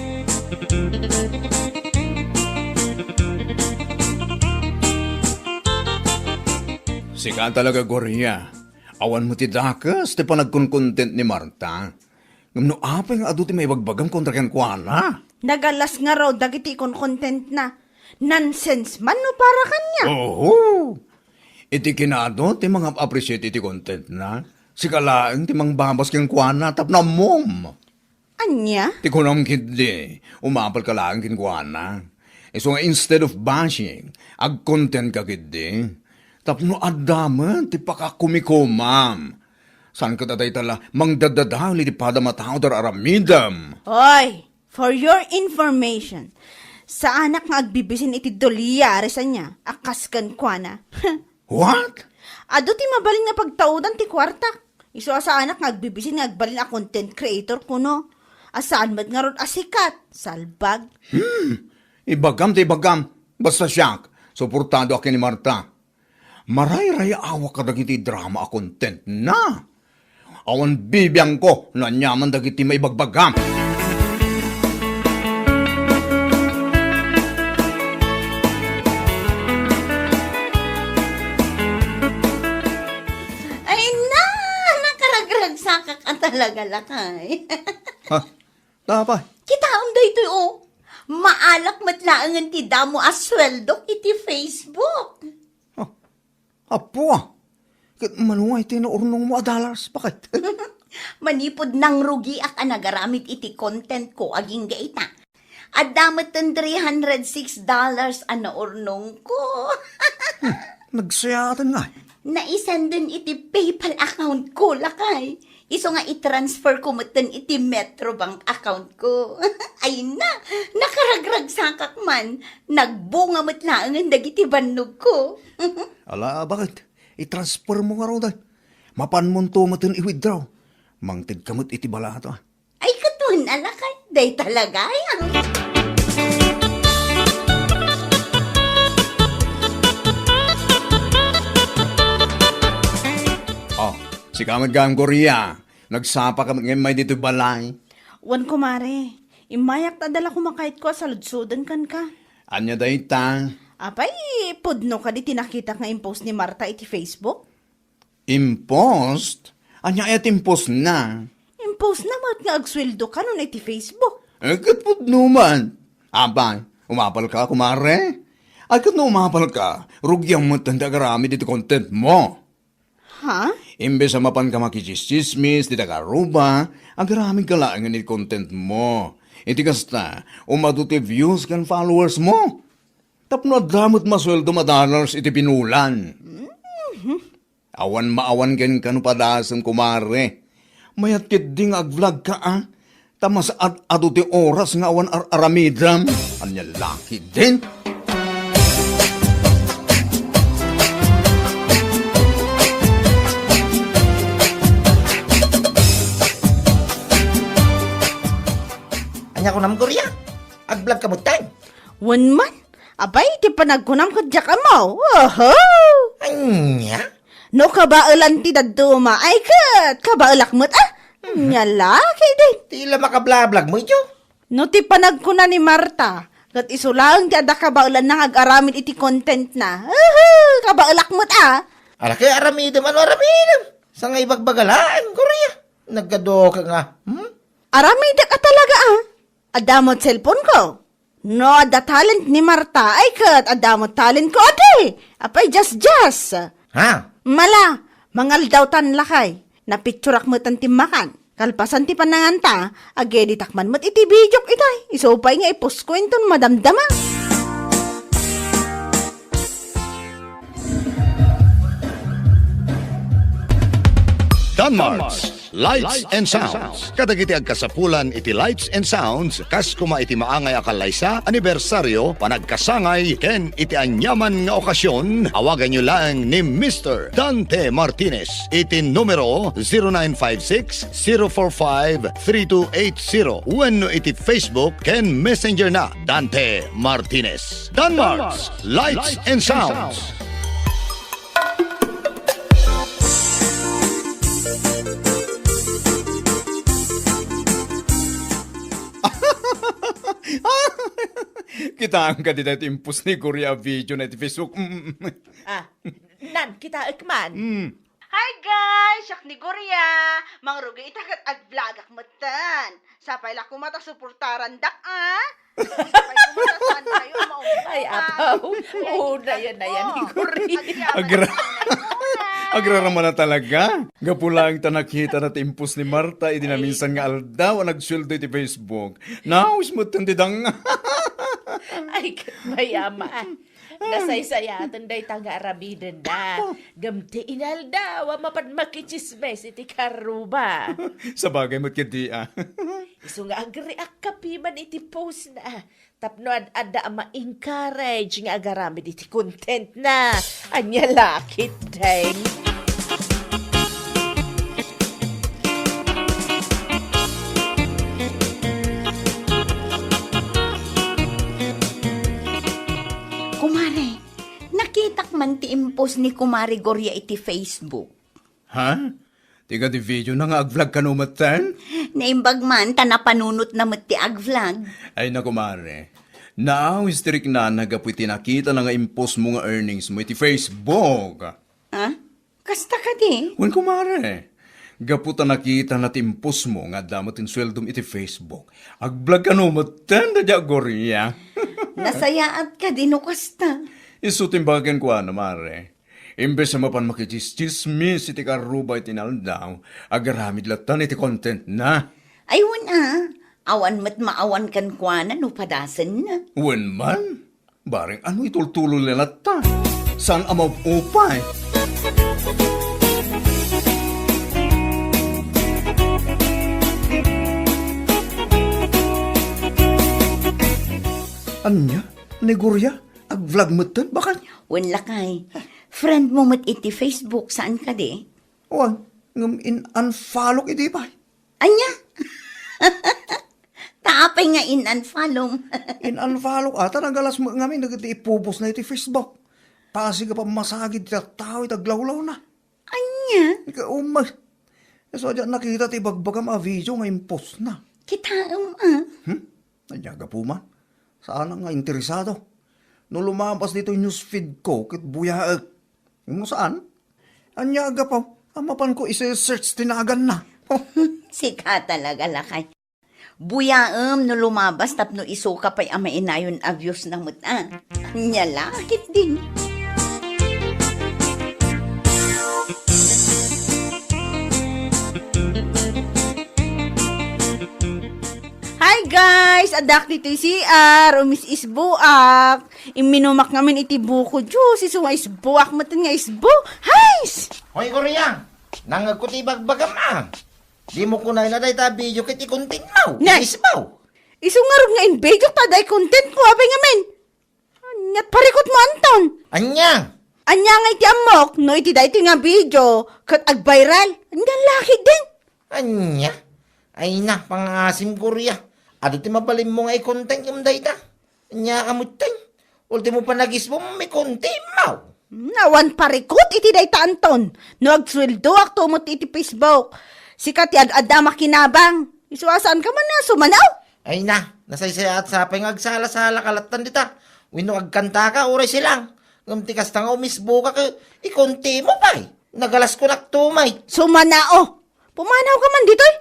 Sika talaga, Guria. Awan met ti dakes ti panagkonkontent ni Marta. Ngem no apay nga adu ti maibagbagam kontra kenkuana? Nagalas ngarud dagiti ikonkontentna. Nonsense man no para kaniak. Oho! Iti kinaadu ti mangap-appreciate iti contentna, sika laeng ti mangbabas kenkuana tapno ammom. Ania? Ti kunam ketdi, umapalka laeng kenkuana. Isu nga instead of bashing, agcontent ka ketdi. Tapno adda met ti pakakumikomam. Saan ket a dayta la mangdaddadael iti padam a tao ti ar-aramidem. Oy, for your information, saanak nga agbibisin iti dolyar, sanya, a kas kenkuana. What? Adu ti mabalin nga pagtaudan ti kuartak. Isu a saanak nga agbibisin nga agbalin a content creator kuno. A saan met ngarud a sikat, salbag. Hmm. Ibagam ti ibagam. Basta siak, suportado ak ken ni Marta. Marayrayaawak kadagiti drama a content na. Awan bibiangko no aniaman dagiti maibagbagam. Ay na, nakaragragsakak a talaga, lakay. Ha? Apay? Kitaem daytoy, o. Maalak met laengen ti damo a sueldok iti Facebook. Oh. Apo, ah. Ket mano nga iti naurnongmo a dollars, baket? Manipud nangrugiak a nagaramid iti content ko agingga ita. Adda met ten three hundred six dollars a naurnong ko. Hmm, nagsayaaten nga. Naisenden iti PayPal account ko, lakay. Isu nga i-transfer ko metten iti Metrobank account ko. Ay na, nakaragragsakak man. Nagbunga met laengen dagiti bannog ko. Ala, baket? I-transfer mo ngaruden. Mapanmonto metten i-withdraw. Mangtedka met iti balato, ah. Ay, ket wen a lakay, dayta lagayam. Oh, sika met gayam, Gloria. Nagsapa ka met ngay may ditoy balay. Wen, kumare. Immayak ta adda la kumakayatko a saludsoden kenka. Ania dayta? Apay, pudno kadi ti nakitak nga impost ni Marta iti Facebook? Impost? Ania aya ti impostna? Impostna met nga agsueldo ka no iti Facebook. Eh, ket pudno man. Apay, umapal ka, kumare? Ay, ket no umapal ka, rugiam met ti agaramid iti content mo. Ha? Imbes a mapan ka makichismis ti taga-Aruba, agaramid ka laengen iti content mo. Iti kasta, umadu ti views ken followers mo. Tapno adda met masueldo a dollars iti binulan. Mhm. Awan maawan kenka no padasem, kumare. Mayat ketdi nga ag-vlog ka, a? Ta mas ad-adu ti oras nga awan ar-aramidem. Ania la ketdin? Ania kunam, Gloria? Ag-vlog ka met, tay? Wen man. Apay, ti panagkunam ket diak ammo. Oho! Ania? No kabaelan ti dadduma, ay ket kabaelak met, a? Mhm. Ania la ketdin? Ti la makablablag mo, ijo? No ti panagkuna ni Marta, ket isu laeng ti adda kabaelanna nga ag-aramid iti content na. Uhu, kabaelak met, a. Ala, ket aramidem, ano aramidem? Sa nga ibagbaga laeng, Gloria. Naggaduka nga, hmm? Aramidek a talaga, a. Adda met cellphone ko. No adda talent ni Marta, ay ket adda met talent ko, adi. Apay, just, just. Ha? Mala, mangaldaw tan lakay. Napicturak met ti makan. Kalpasan ti pananganta, ag-editak man met iti videok itay. Isu pay nga i-post ko inton madamdama. Danmarts Lights and Sounds. Kadagiti agkasapulan iti Lights and Sounds, kas koma iti maangay a kallaysa, anibersaryo, panagkasangay, ken iti aniaman nga okasyon, awaganyo laeng ni Mister Dante Martinez iti numero zero nine five six, zero four five, three two eight zero wenno iti Facebook ken Messenger na, Dante Martinez. Danmarts, Lights and Sounds. Kitaem kadi daytoy impost ni Gloria a video na iti Facebook. Mm, mm, mm. Ah, nan, kitaek man. Mm. Hi guys! Siak ni Gloria. Mangrugi ita ket ag-vlogak metten. Sapay la koma ta suportarandak, a? Sapay koma ta saan kayo a maungko. Ay, apaw. Oo, dayan, dayan, ni Gloria. Agra-, agrarama na talaga. Gapu laeng ta nakita na ti impost ni Marta idi naminsan nga aldaw a nagsueldo iti Facebook. Naawis metten ti dang. Ay, ket mayama. Nasaysayaten dayta nga aramidenda. Ngem ti inaldaw a mapan makichismes iti karuba. Sabagay met ketdi, a. Isu nga agreact ka piman iti post na. Tapno ad-adda a ma-encourage nga agaramid iti content na. Ania la ketdin? Kumare, nakitak man ti impos ni Kumare Gloria iti Facebook. Ha? Ti kadi video na nga ag-vlog kano metten? Naimbag man, ta napanunot na met ti ag-vlog. Ay na, kumare. Naawis ti riknana gapu iti nakita na nga impos mo nga earnings mo iti Facebook. Ha? Kasta kadi? Wen, kumare. Gapu ta nakita na ti impos mo nga adda met ti sueldom iti Facebook. Ag-vlog kano metten, da dia Gloria. Nasayaat kadi no kasta? Isu ti imbaga kenkuana, mare. Imbes a mapan makichismis iti karruba iti inaldaw, agaramid latta iti content na. Ay, wen a, awan met maawan kenkuana no padasenna. Wen man, bareng ano itultulo na latta. Saan a maupay? Ania? Ni Gloria? Ag-vlog metten, bakay? Wen lakay. Friend mo met iti Facebook, saan kadi? Wen, ngem in-unfollow iti pay. Ania? Ta apay nga in-unfollow? In-unfollow, ata nagalas met ngamin dagiti ipupos na iti Facebook. Pasig a pammasagid ti tattao iti aglawlawna. Ania? Ika umay. Isu a diak nakita ti ibagbagam a video nga impos na. Kitaem a. Hmm? Ania gapu man? Saan nga interesado? No lumabas ditoy newsfeed ko, ket buyaek. No saan? Ania a gapu? A mapan ko isi-search ti naganna. Sika talaga, lakay. Buyaem no lumabas tapno isuka pay a mainayon a views na met a. Ania la, ketdin. Hi guys! Addak ditoy C R, umis-isboak. Imminumak ngamin iti buko juice, isu nga isboak metten nga isbo. Hais! Hoy, Gloria! Nangngegko ti ibagbagam a. Dimo kunayna dayta a video ket i-content mo. Nay! Isbaw. Isu ngarud nga in-video ta day content mo, apay ngamin. Ania't parikut mo, Anton? Ania? Ania nga iti ammok, no iti daytoy nga video, ket ag-viral. Ania la ketdin? Ania? Ay na, pangaasim, Gloria. Adu ti mabalin mo nga i-content ngem dayta. Ania ka metten? Ultimo panagisbom, i-content mo. Hmm, awan parikut iti dayta, Anton. No agsueldoak to met iti Facebook. Sika ti ad-adda makinabang. Isu a saan ka man a sumanaw? Ay na, nasaysayaat sapay nga agsala-sala ka lattan dita. Wenno agkanta ka, uray silang. Ngem ti kasta nga umisbo ka ket i-content mo pay. Nagalas ko naktumay. Sumanao. Pumanaw ka man ditoy.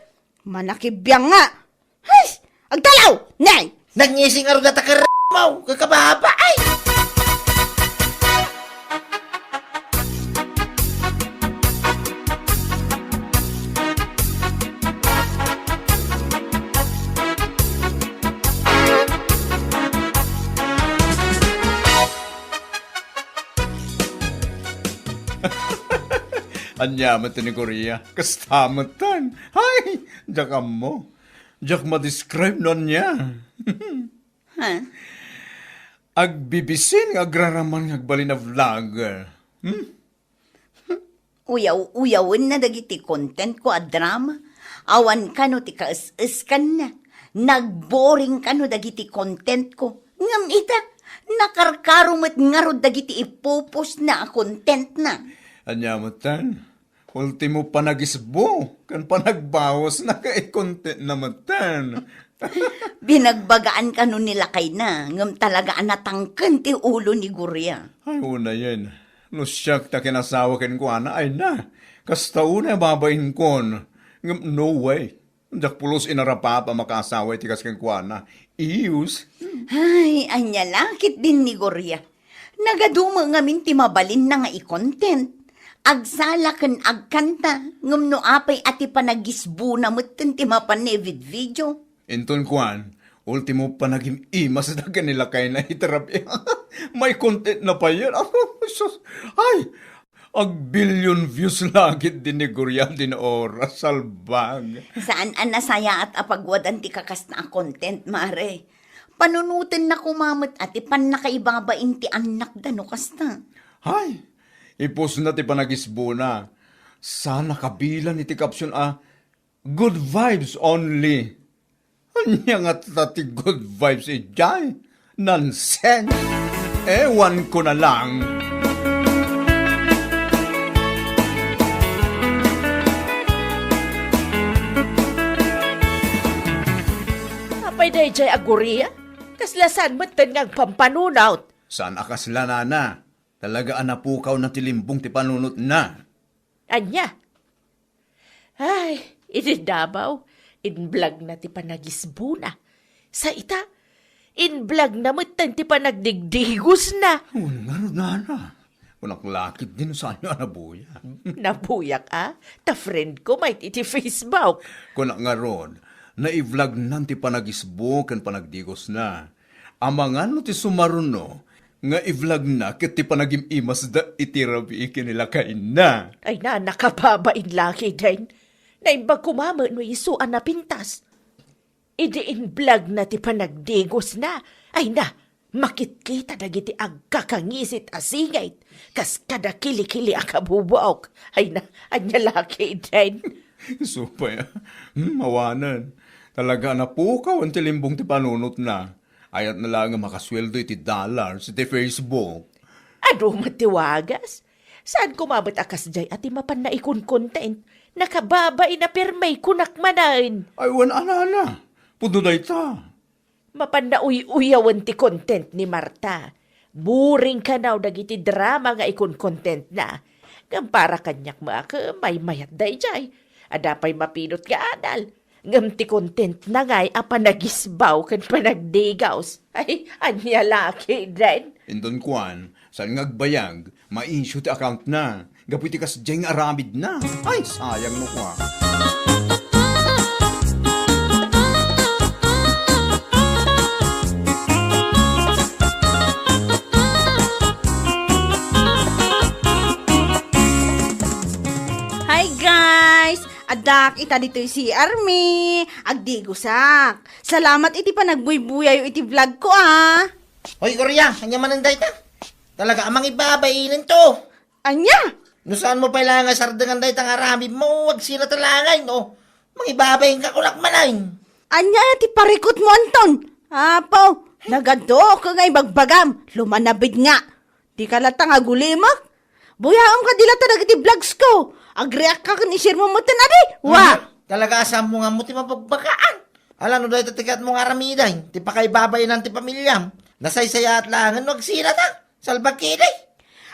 Manakibiang nga. Hay! Agtalaw! Nay! Nangising a ruda ta ker-, mo, kakababa, ay! Ania met ni Gloria? Kasta metten. Hay! Diak ammo. Diak ma-describe no ania. Ha? Agbibisin nga agraraman nga agbalin a vlogger. Hmm? Uyaw-uyawenna dagiti content ko a drama. Awan kano ti kaes-eskanna. Nagboring kano dagiti content ko. Ngem ita, nakarkaro met ngarud dagiti ipupos na a content na. Ania metten? Ultimo panagisbo ken panagbawas na ket i-content na metten. Binagbagaan kano ni lakayna, ngem talaga a natangken ti ulo ni Gloria. Ay, unayen. No siak ta kinasawa kenkuana, ay na. Kasta unay a babain kon. Ngem no way. Diak pulos inarapap a makaasawa iti kas kenkuana. Iyus. Ay, ania la ketdin ni Gloria. Nagadu met ngamin ti mabalinna nga i-content. Agsala ken agkanta, ngem no apay a ti panagisbona metten ti mapan na ividvideo. Inton kuan, ultimo panagim-imasda ken ni lakayna iti rabii. May content na payen. Apo, sus. Ay, agbillion views la ketdin ni Gloria din oras, salbag. Saan a nasayaat a pagwadan ti kakasta a content, mare. Panunotenna koma met a ti pannakaibabain ti annakda no kasta. Hay, ipusna ti panagisbona. Sana kabilan iti caption a, "Good vibes only." Ania ngata ti good vibes idiay? Nonsense! Ewan ko na lang. Dayjay a Guria, kasla saan metten nga agpampanunot? Saan a kasla, nana. Talaga a napukaw na ti limbong ti panunotna. Ania? Ay, idi Davao, inblagna ti panagisbona. Sa ita, inblagna metten ti panagdigdigosna. Wen ngarud, nana. Kunak lakit din saan nga nabuya. Nabuyak, a? Ta friend ko met iti Facebook. Kunak ngarud, naiblagnan ti panagisbo ken panagdigosna. Amangan no ti sumaruno nga iblagna ket ti panagim-imasda iti rabii ken ni lakayna. Ay na, nakababain lakay din. Naimbag koma met no isu a napintas. Idi inblagna ti panagdigosna, ay na, makitkita dagiti agkakangisit a singit, kas kada kilikili a kabubuok. Ay na, ania lakay din. Isu pay, a. Hmm, awanen. Talaga a napukaw ti limbong ti panunotna. Ayatna laeng a makasueldo iti dollars iti Facebook. Adu met ti wagas. Saan koma met a kasdiay a ti mapanna ikonkontent? Nakababain a permi, kunak manen. Ay, wen a, nana. Pudno dayta. Mapanna uy-uyawen ti content ni Marta. Boring kanaw dagiti drama nga ikonkontentna. Ngem para kaniak met a maymayat dayjay. Adda pay mapinot nga adal. Ngem ti contentna ngay a panagisbaw ken panagdigos. Ay, ania lakay din. Inton kuan, saan nga agbayag, ma-issue ti accountna. Gapu iti kasdiay nga aramidna. Ay, sayang no kua. Hi, guys! Addak ita ditoy C R mi. Agdigosak. Salamat iti panagbuybuyayo iti vlog ko, a. Hoy, Gloria, ania manen dayta? Talaga a mangibabainento. Ania? No saanmo pay la nga sardengan dayta nga aramidmo, agsina ta la ngay, no? Mangibabainka, kunak manen. Ania ti parikutmo, Anton? Apo, nagaduok nga ibagbagam. Lumanabid nga. Dika latta nga agulimek. Buyaem kadi latta dagiti vlogs ko. Agreact ka ken i-share mo metten, adi? Wa! Mhm. Talaga a saanmo nga ammo ti mabagbagaan. Ala, no dayta ti kayatmo nga aramiden, ti pakaibabainan ti pamiliam. Nasaysayaat laengen no agsina ta. Salbag kidi.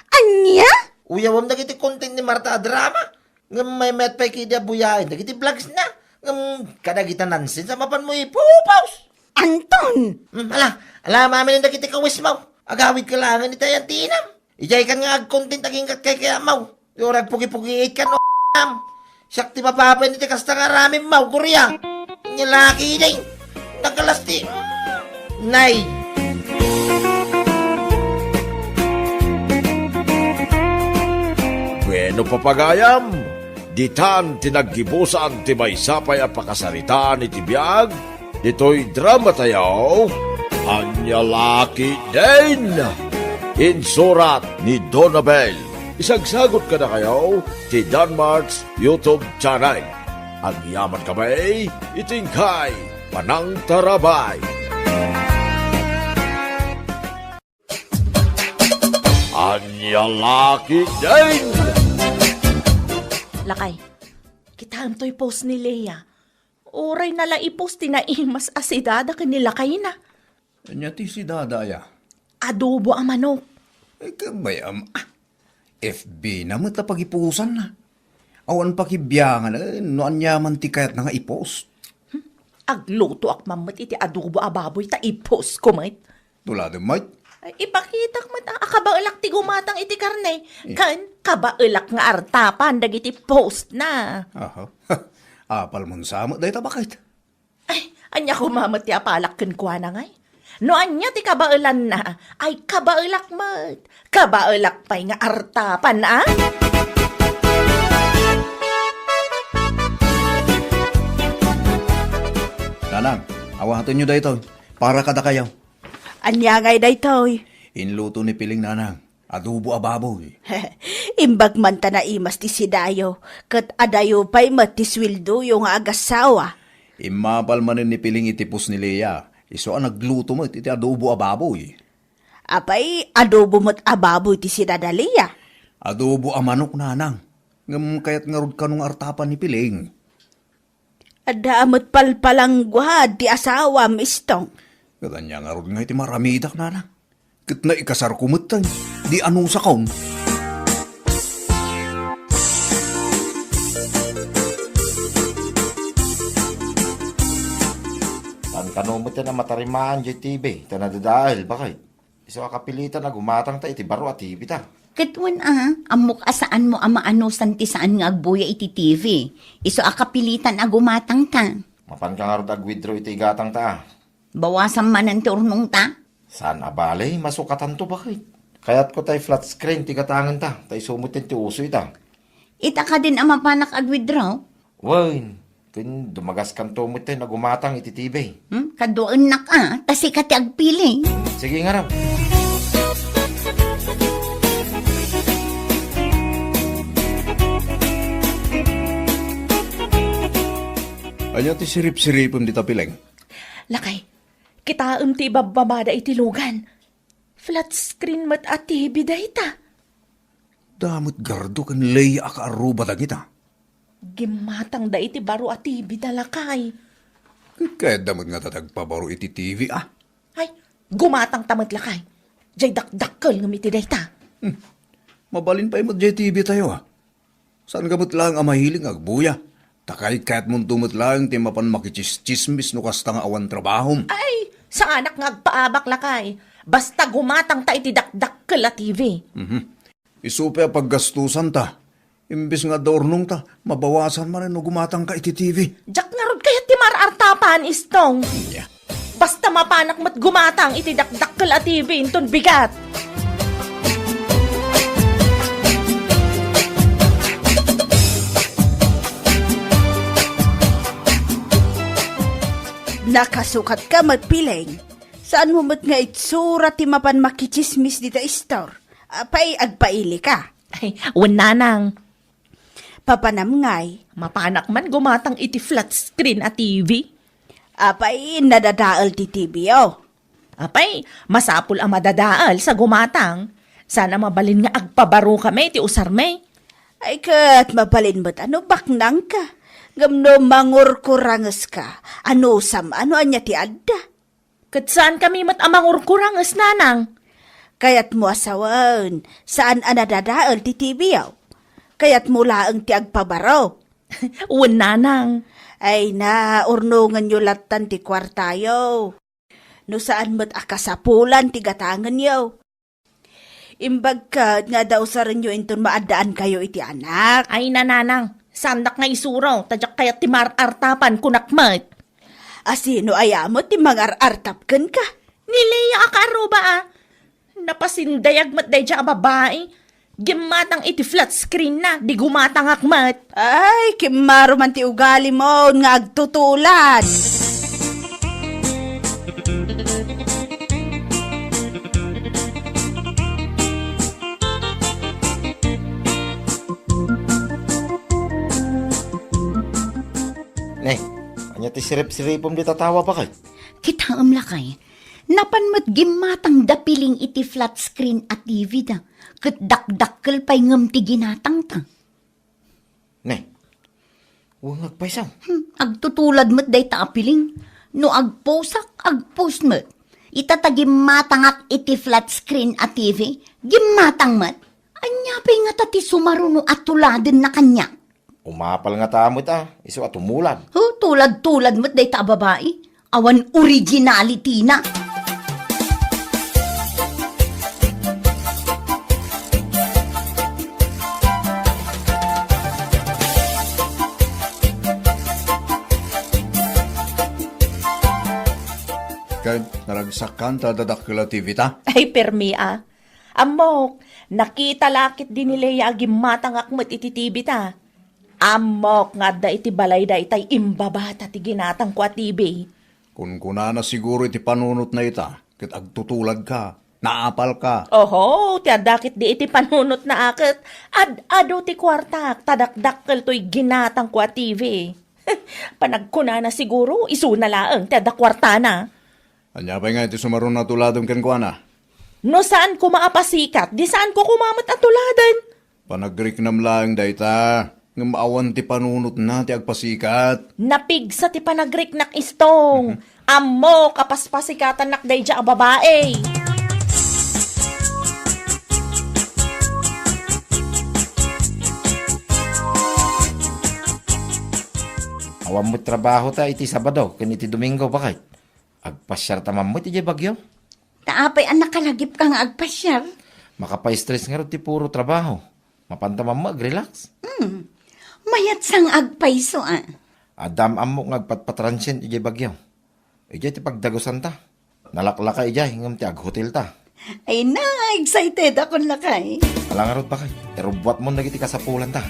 Ania? Uyawem dagiti content ni Marta a drama. Ngem maymayat pay kidi a buyaen dagiti vlogsna. Ngem kadagita nonsense a mapanmo ipopost. Anton! Hmm, ala, ala, maminen dagiti kawismo. Agawidka laengen iti ayantinam. Idiaykan nga agcontent aginggat kaykayatmo. Uray agpugipugiitkan, o, am. Siak ti mababain iti kasta nga aramidmo, Gloria. Ania lakay din. Nagalas ti, nay. Bueno, papagayam, ditan ti naggibusan ti maysa pay a pakasaritaan iti biag ditoy drama tayo, Ania Lakay Din. Insurat ni Donabel. Isagsagot kadakayo ti Danmart's YouTube channel. Agyaman kami iti inkay panangtarabay. Ania Lakay Din. Lakay, kitaem toy post ni Lea. Uray na la i-post ti naimas a si Dada ken ni lakayna. Ania ti si Dada aya? Adobo a manok. Eh, kabay, am-, ah, F B na met a pagipusanna. Awan pakibiangan, eh, no ania man ti kayatna nga i-post. Hmm, aglutoak man met iti adobo a baboy ta i-post ko met. Tuladem met? Ay, ipakitak met a, a kabaelak ti gumatang iti karne. Eh. Ken kabaelak nga artapan dagiti postna. Aha. Apalmon sa met dayta, baket? Ay, ania koma met ti apalak kenkuana ngay? No ania ti kabaelanna, ay kabaelak met. Kabaelak pay nga artapan, a? Nanang, awatenyo daytoy. Para kadakayo. Ania ngay daytoy? Inluto ni Piling, nanang. Adobo a baboy. Imbag man ta naimas ti sidayo, ket adayo pay met ti sueldoyo nga agasawa. Immapal manen ni Piling iti post ni Lea, isu a nagluto met iti adobo a baboy. Apay, adobo met a baboy ti sida da Lea? Adobo a manok, nanang. Ngem kayat ngarud kano nga artapan ni Piling? Adda met palpalangguad ti asawam, Istong. Ket ania ngarud nga iti maramidak, nana? Ket naikasarko metten, di anusakon. Saan kano metten a matarimaan diay T V, ta nadadael, bakay? Isu a kapilitan a gumatangta iti baro a T V ta. Ket wen a, ammok a saanmo a maanusan ti saan nga agbuya iti T V. Isu a kapilitan a gumatangta. Mapanka ngarud ag-withdraw iti igatangta a. Bawasam manen ti urnongta? Saan a bale, masukatanto, bakit? Kayatko tay flat screen ti gatangenta, ta isu metten ti uso ita. Ita kadin a mapanak ag-withdraw? Wen, ken dumagaskanto metten a gumatang iti T V. Hmm? Kaduaennak a, ta sika ti agpili. Sige ngarud. Ania ti sirip-siripem dita, Pileng? Lakay, kitaem ti ibabbabada iti lugan. Flat screen met a T V dayta. Damet gardo ken Lea a kaarruba dagita. Gimmatangda iti baro a T V da, lakay. Kayatda met ngata ti agpabaro iti T V a. Ay, gumatangta met, lakay. Jay dakdakkel ngem iti dayta. Hmm. Mabalin pay met jay T V tayo a. Saan ka met laeng a mahilig nga agbuya? Ta kayat-kayatmonto met laeng ti mapan makitsismis no kasta nga awan trabahom. Ay, saanak nga agpaabak, lakay. Basta gumatangta iti dakdakkel a T V. Mhm. Isu pay a paggastusanta. Imbes nga adda urnongta, mabawasan manen no gumatangka iti T V. Diak ngarud kayat ti mar-artapan, Istong. Ania? Basta mapanak met gumatang iti dakdakkel a T V inton bigat. Nakasukatka met, Pileng. Saanmo met nga itsura ti mapan makitsismis dita istor? Apay, agpailika? Ay, wen, nanang. Papanam ngay? Mapanak man gumatang iti flat screen a T V. Apay, nadadael ti T V, oh. Apay, masapul a madadael sa gumatang. Saan a mabalin nga agpabarokami iti usarmi. Ay, ket mabalin met a no baknangka. Ngem no mangurkurangeska, anusam a no ania ti adda. Ket saankami met a mangurkuranges, nanang. Kayatmo a sawen, saan a nadadael ti T V-yo. Kayatmo laeng ti agpabaro. Wen, nanang. Ay na, urnongenyo lattan ti kuartayo. No saan met a kasapulan ti gatangenyo. Imbag ket nga adda usarenyo inton maaddaankayo iti anak. Ay, nanang, saandak nga isuro, ta diak kayat ti mar-artapan, kunak met. A sino aya met ti mangar-artap kenka? Ni Lea a kaarruba a. Napasindayag met daydiay a babai. Gimmatang iti flat screen na, di gumatangak met. Ay, kimmaro man ti ugalimo nga agtutulad. Ne, ania ti sirip-siripem dita tawa, bakay? Kitaem, lakay. Napan met gimmatang da Piling iti flat screen a T V da, ket dakdakkel pay ngem ti ginatangta. Ne, wen nga agpayso. Hmm, agtutulad met dayta a Piling. No agpusak, agpus met. Ita ta gimmatangak iti flat screen a T V, gimmatang met. Ania pay ngata ti sumaruno a tuladenna kaniak? Umapal ngata met a, isu a tumulad. Huh, tulad-tulad met dayta a babai. Awan originality na. Ket naragsakan ta adda dakkel a T V ta? Ay, permi a. Ammok, nakita la ketdi ni Lea a gimmatangak met iti T V ta. Ammok nga adda iti balay daytay imbabata ti ginatangko a T V. Kunkunana siguro iti panunotna ita, ket agtutuladka, naapalka. Oho, ti adda ketdi iti panunotna a ket ad-adu ti kuartak, ta dakdakkel toy ginatangko a T V. Panagkunana siguro, isuna laeng ti adda kuartana. Ania pay nga iti sumaruno a tuladem kenkuana? No saan koma a pasikat, di saan ko koma met a tuladen. Panagriknam laeng dayta. Ngem awan ti panunotna ti agpasikat. Napigsa ti panagriknak, Istong. Mhm. Ammok a paspasikatannak daydiay a babai. Awan met trabahota iti Sabado ken iti Domingo, baket. Agpasiarta man met idiay Baguio? Ta apay a nakalagipka nga agpasiar? Makapastress ngarud ti puro trabaho. Mapanta man met agrelax. Hmm. Mayat sa nga agpayso, a. Adda am-ammok nga agpatpatransient idiay Baguio. Idiay ti pagdagusanta. Nalaklaka idiay ngem ti aghotelta. Ay na, excited akon, lakay. Ala ngarud, baket. Irubbuatmon dagiti kasapulanta.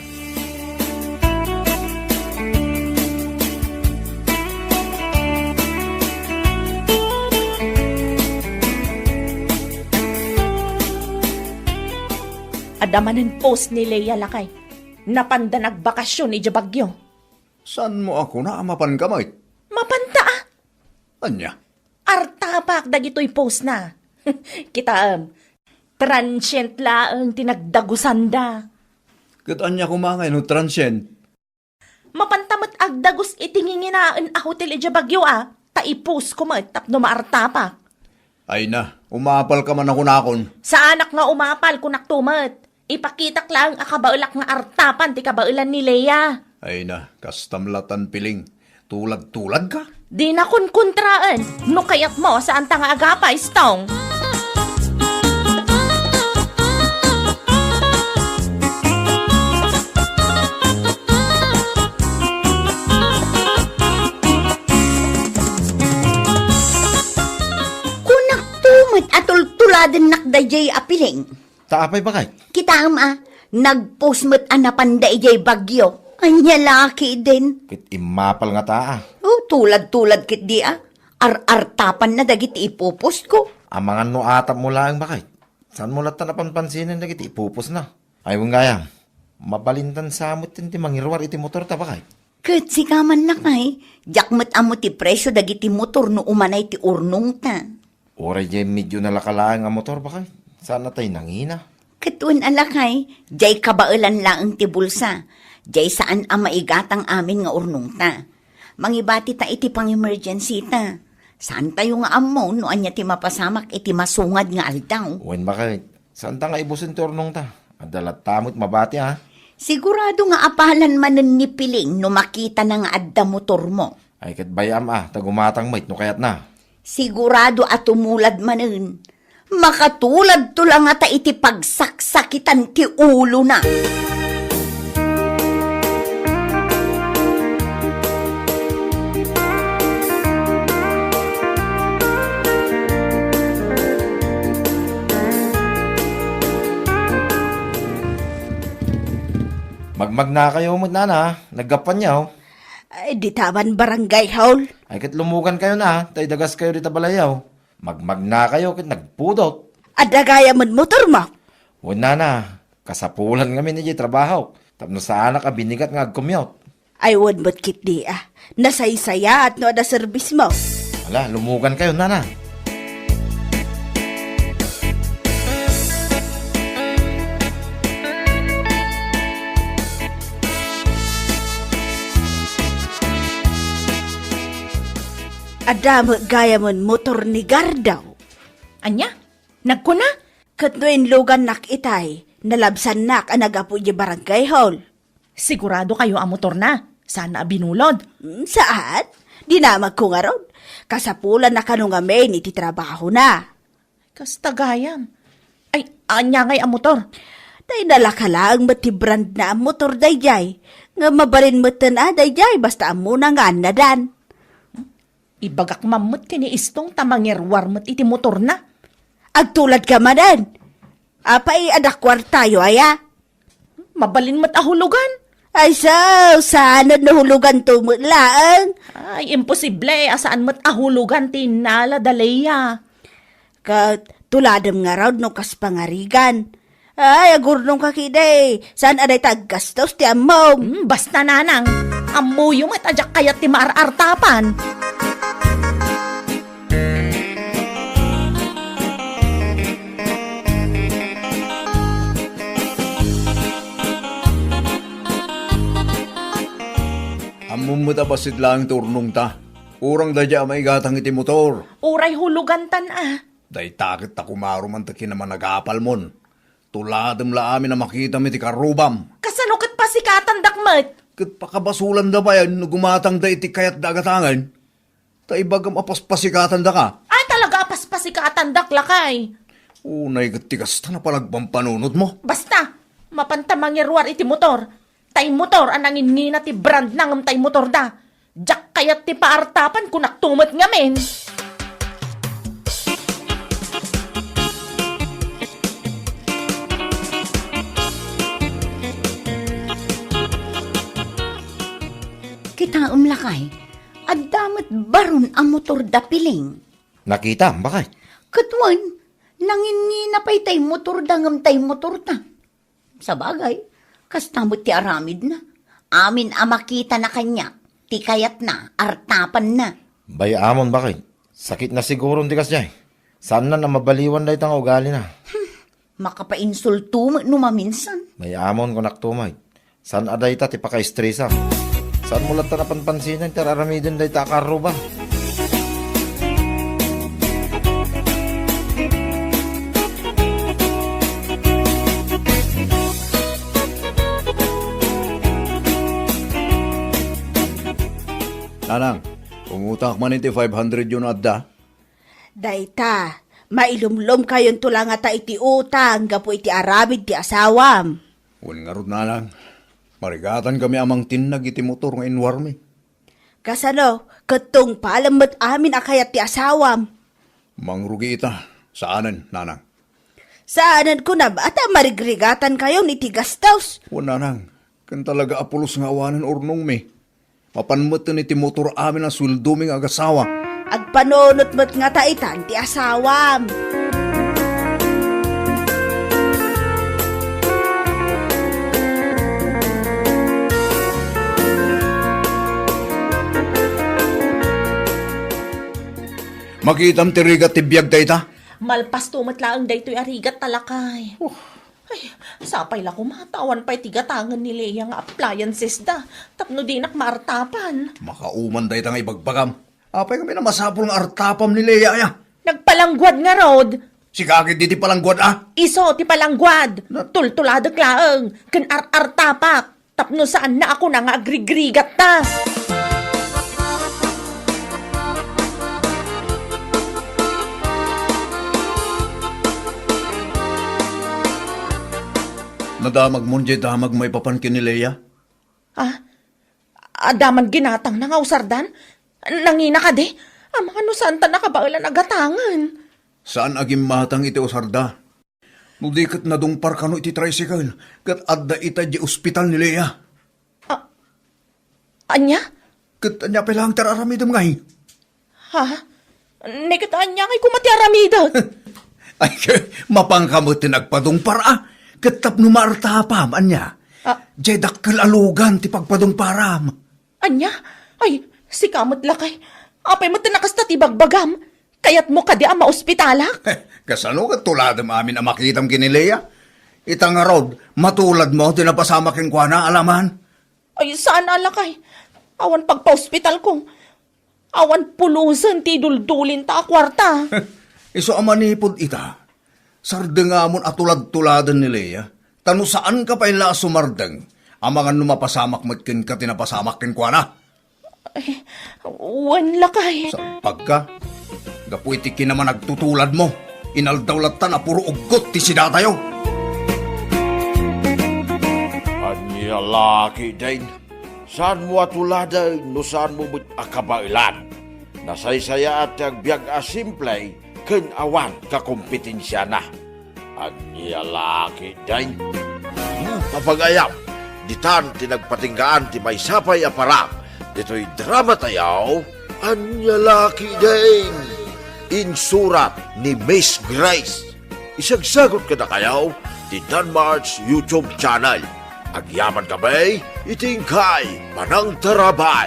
Adda manen post ni Lea, lakay. Napanda nagbakasyon idiay Baguio. Saanmo a kuna a mapanka met? Mapanta, a. Ania? Artapak dagitoy postna. Kitaem, transient laeng ti nagdagusanda. Ket ania koma ngay no transient? Mapanta met agdagus iti nginginaen a hotel idiay Baguio, a, ta i-postko met tapno maartapak. Ay na, umapalka man a kunakon. Saanak nga umapal, kunakto met. Ipakitak laeng a kabaelak nga artapan ti kabaelan ni Lea. Ay na, kastam latan, Piling. Tulad-tuladka? Dina kunkuntraen. No kayatmo, saanta nga agapa, Istong. Kunakto met a tultuladennak daydiay a Piling. Ta apay, baket? Kitaem, a, nag-post met a napanda idiay Baguio. Ania la ketdin? Ket immapal ngata, a. O, tulad-tulad ketdi, a. Ar-artapanna dagiti ipupostko. Amangan no atapmo laeng, baket. Saanmo latta a panpansinen dagiti ipupostna? Ay, wen gayam, mabalintan sa met ti mangiruar iti motorta, baket. Ket sika man, lakay, diak met ammo ti presio dagiti motor no umanay ti urnongta. Uray diay medyo nalaka laeng a motor, baket. Saan a tay nangina? Ket wen a, lakay, diay kabaelan laeng ti bulsa. Diay saan a maigatang amin nga urnongta. Mangibatita iti pang-emergencyta. Saantayo nga ammo no ania ti mapasamak iti masungad nga aldaw. Wen, baket. Saanta nga ibusen ti urnongta. Adda latta met mabati, a. Sigurado nga apalan manen ni Piling no makitana nga adda motormo. Ay, ket bay-am, a, ta gumatang met no kayatna. Sigurado a tumulad manen. Makatuladto la ngata iti pagsaksakitan ti ulona. Magmagnakayo met, nana, naggapuanyo. Ay, dita man barangay hall. Ay, ket lumugankayo na, ta idagaskayo dita balayyo. Magmagnakayo ket nagpudot. Adda gayam met motormo? Wen, nana, kasapulan ngamin idiay trabahok, tapno saanak a binigat nga agcommute. Ay, wen met ketdi, a. Nasaysayaat no adda serbismo. Ala, lumugankayo, nana. Adda met gayam met motor ni Gardaw. Ania? Nagkuna? Ket no inlugannak itay, nalabsannak a naggapu idiay barangay hall. Siguradokayo a motorna? Saan a binulod? Mm, saan? Dinamagko ngarud. Kasapulanna kano ngamin iti trabahona. Kasta gayam. Ay, ania ngay a motor? Tay nalaka laeng met ti brandna a motor daydiay. Nga mabalin metten a daydiay, basta ammona nga annadan. Ibagak man met ken ni Istong ta mangiruar met iti motorna. Agtuladka manen. Apay, adda kuartayo aya? Mabalin met a hulugan. Ay, so, saan no huluganto met laeng? Ay, imposible a saan met a hulugan ti innala da Lea. Ket tuladem ngarud no kas pangarigan. Ay, agurnongka ketdi. Saan a dayta aggastos ti ammom? Hmm, basta, nanang. Ammoyo met a diak kayat ti maar-artapan. Met a bassit laeng ti urnongta. Urang daydiay a maigatang iti motor. Uray hulugantan a. Dayta ket ta kumaruman ta kinamanagapalmon. Tuladem la amin a makitam iti karrubam. Kasano ket pasikatandak met? Ket pakabasolanda pay no gumatangda iti kayatda a gatangen. Ta ibagam a paspasikatandaka. Ay, talaga a paspasikatandak, lakay. Unay ket ti kasta na palagpampanunotmo. Basta, mapanta mangiruar iti motor. Tay motor a nanginnina ti brand na ngem tay motorda. Diak kayat ti paartapan, kunak to met ngamin. Kitaem lakay, adda met baron a motor da Piling. Nakitam, bakay? Ket wen, nanginnina pay tay motor da ngem tay motor ta. Sabagay, kasta met ti aramidna. Amin a makitana kaniak, ti kayatna, artapanna. Bay-amon, bakay. Sakitna siguron ti kasdiay. Saanna a mabaliwan dayta nga ugalina. Makapainsulto met no maminsan. Bay-amon, kunak to met. Saan a dayta ti pakaestresam? Saanmo latta a panpansinen ti ar-aramiden dayta a karruba? Nanang, umutangak man iti five hundred yo no adda? Dayta, mailumlomkayonto la ngata iti utang gapu iti aramid ti asawam. Wen ngarud, nanang, marigatankami a mangtinnag iti motor nga inwarmi. Kasano, ket tungpalem met amin a kayat ti asawam? Mangrugi ita. Saanen, nanang. Saanen kunam a ta marigrigatankayon iti gastos. Wen, nanang, ken talaga a pulos nga awanen urnongmi. Mapan metten iti motor amin a sueldomi nga agasawa. Agpanunot met ngata itan ti asawam. Makitam ti rigat ti biag dayta? Malpasto met laeng daytoy a rigat, lakay. Oh. Ay, sapay la koma ta awan pay ti gatangen ni Lea nga appliances da, tapno dinak maartapan. Makauman dayta nga ibagbagam. Apay ngamin a masapul nga artapam ni Lea, aya? Nagpalangguad ngarud. Sika ket di ti palangguad, a? Isu ti palangguad. Na- Tultuladek laeng, ken ar-artapak. Tapno saanna a kuna nga agrigrigatta. Nadamagmon diay damag maipapan ken ni Lea? Ah, adda man ginatangna nga usardan? Nangina kadi? Amangan no saanta nakabaelan a gatangen. Saan a gimmatang iti usarda. No di ket nadungpar kano iti tricycle, ket adda ita idiay ospital ni Lea. A-, ania? Ket ania pay laeng ti ar-aramidem ngay? Ha? Ne ket ania ngay koma ti aramidek? Ay, mapanka met ti nagpadungpar, a? Ket tapno maartapam, ania? A- Diay dakkel a lugan ti pagpadungparam. Ania? Ay, sika met lakay. Apay met ti nakasta ti bagbagam? Kayatmo kadi a maospitalak? Kasano ket tuladem amin a makitam ken ni Lea? Ita ngarud, matuladmo ti napasamak kenkuana, alaman? Ay, saan a lakay. Awan pagpaospitalko. Awan pulusen ti iduldulinta a kuarta. Isu a manipud ita, sardengamon a tulad-tuladen ni Lea, ta no saanka pay la a sumardeng, amangan no mapasamak met kenka ti napasamak kenkuana. Ay, wen lakay. Salpagka, gapu iti kinamanagtutuladmo, inaldaw latta a puro uggot ti sidatayo. Ania la ketdin? Saanmo a tuladen no saanmo met a kabaelan. Nasaysayaat ti agbiag a simple ken awan kakompetensiana. Ania la ketdin? Hmm, papagayam, ditan ti nagpatinggaan ti maysa pay a parak ditoy dramatayo. Ania la ketdin? Insurat ni Miss Grace. Isagsagut kadakayo ti Danmart's YouTube channel. Agyaman kami iti inkay panangtarabay.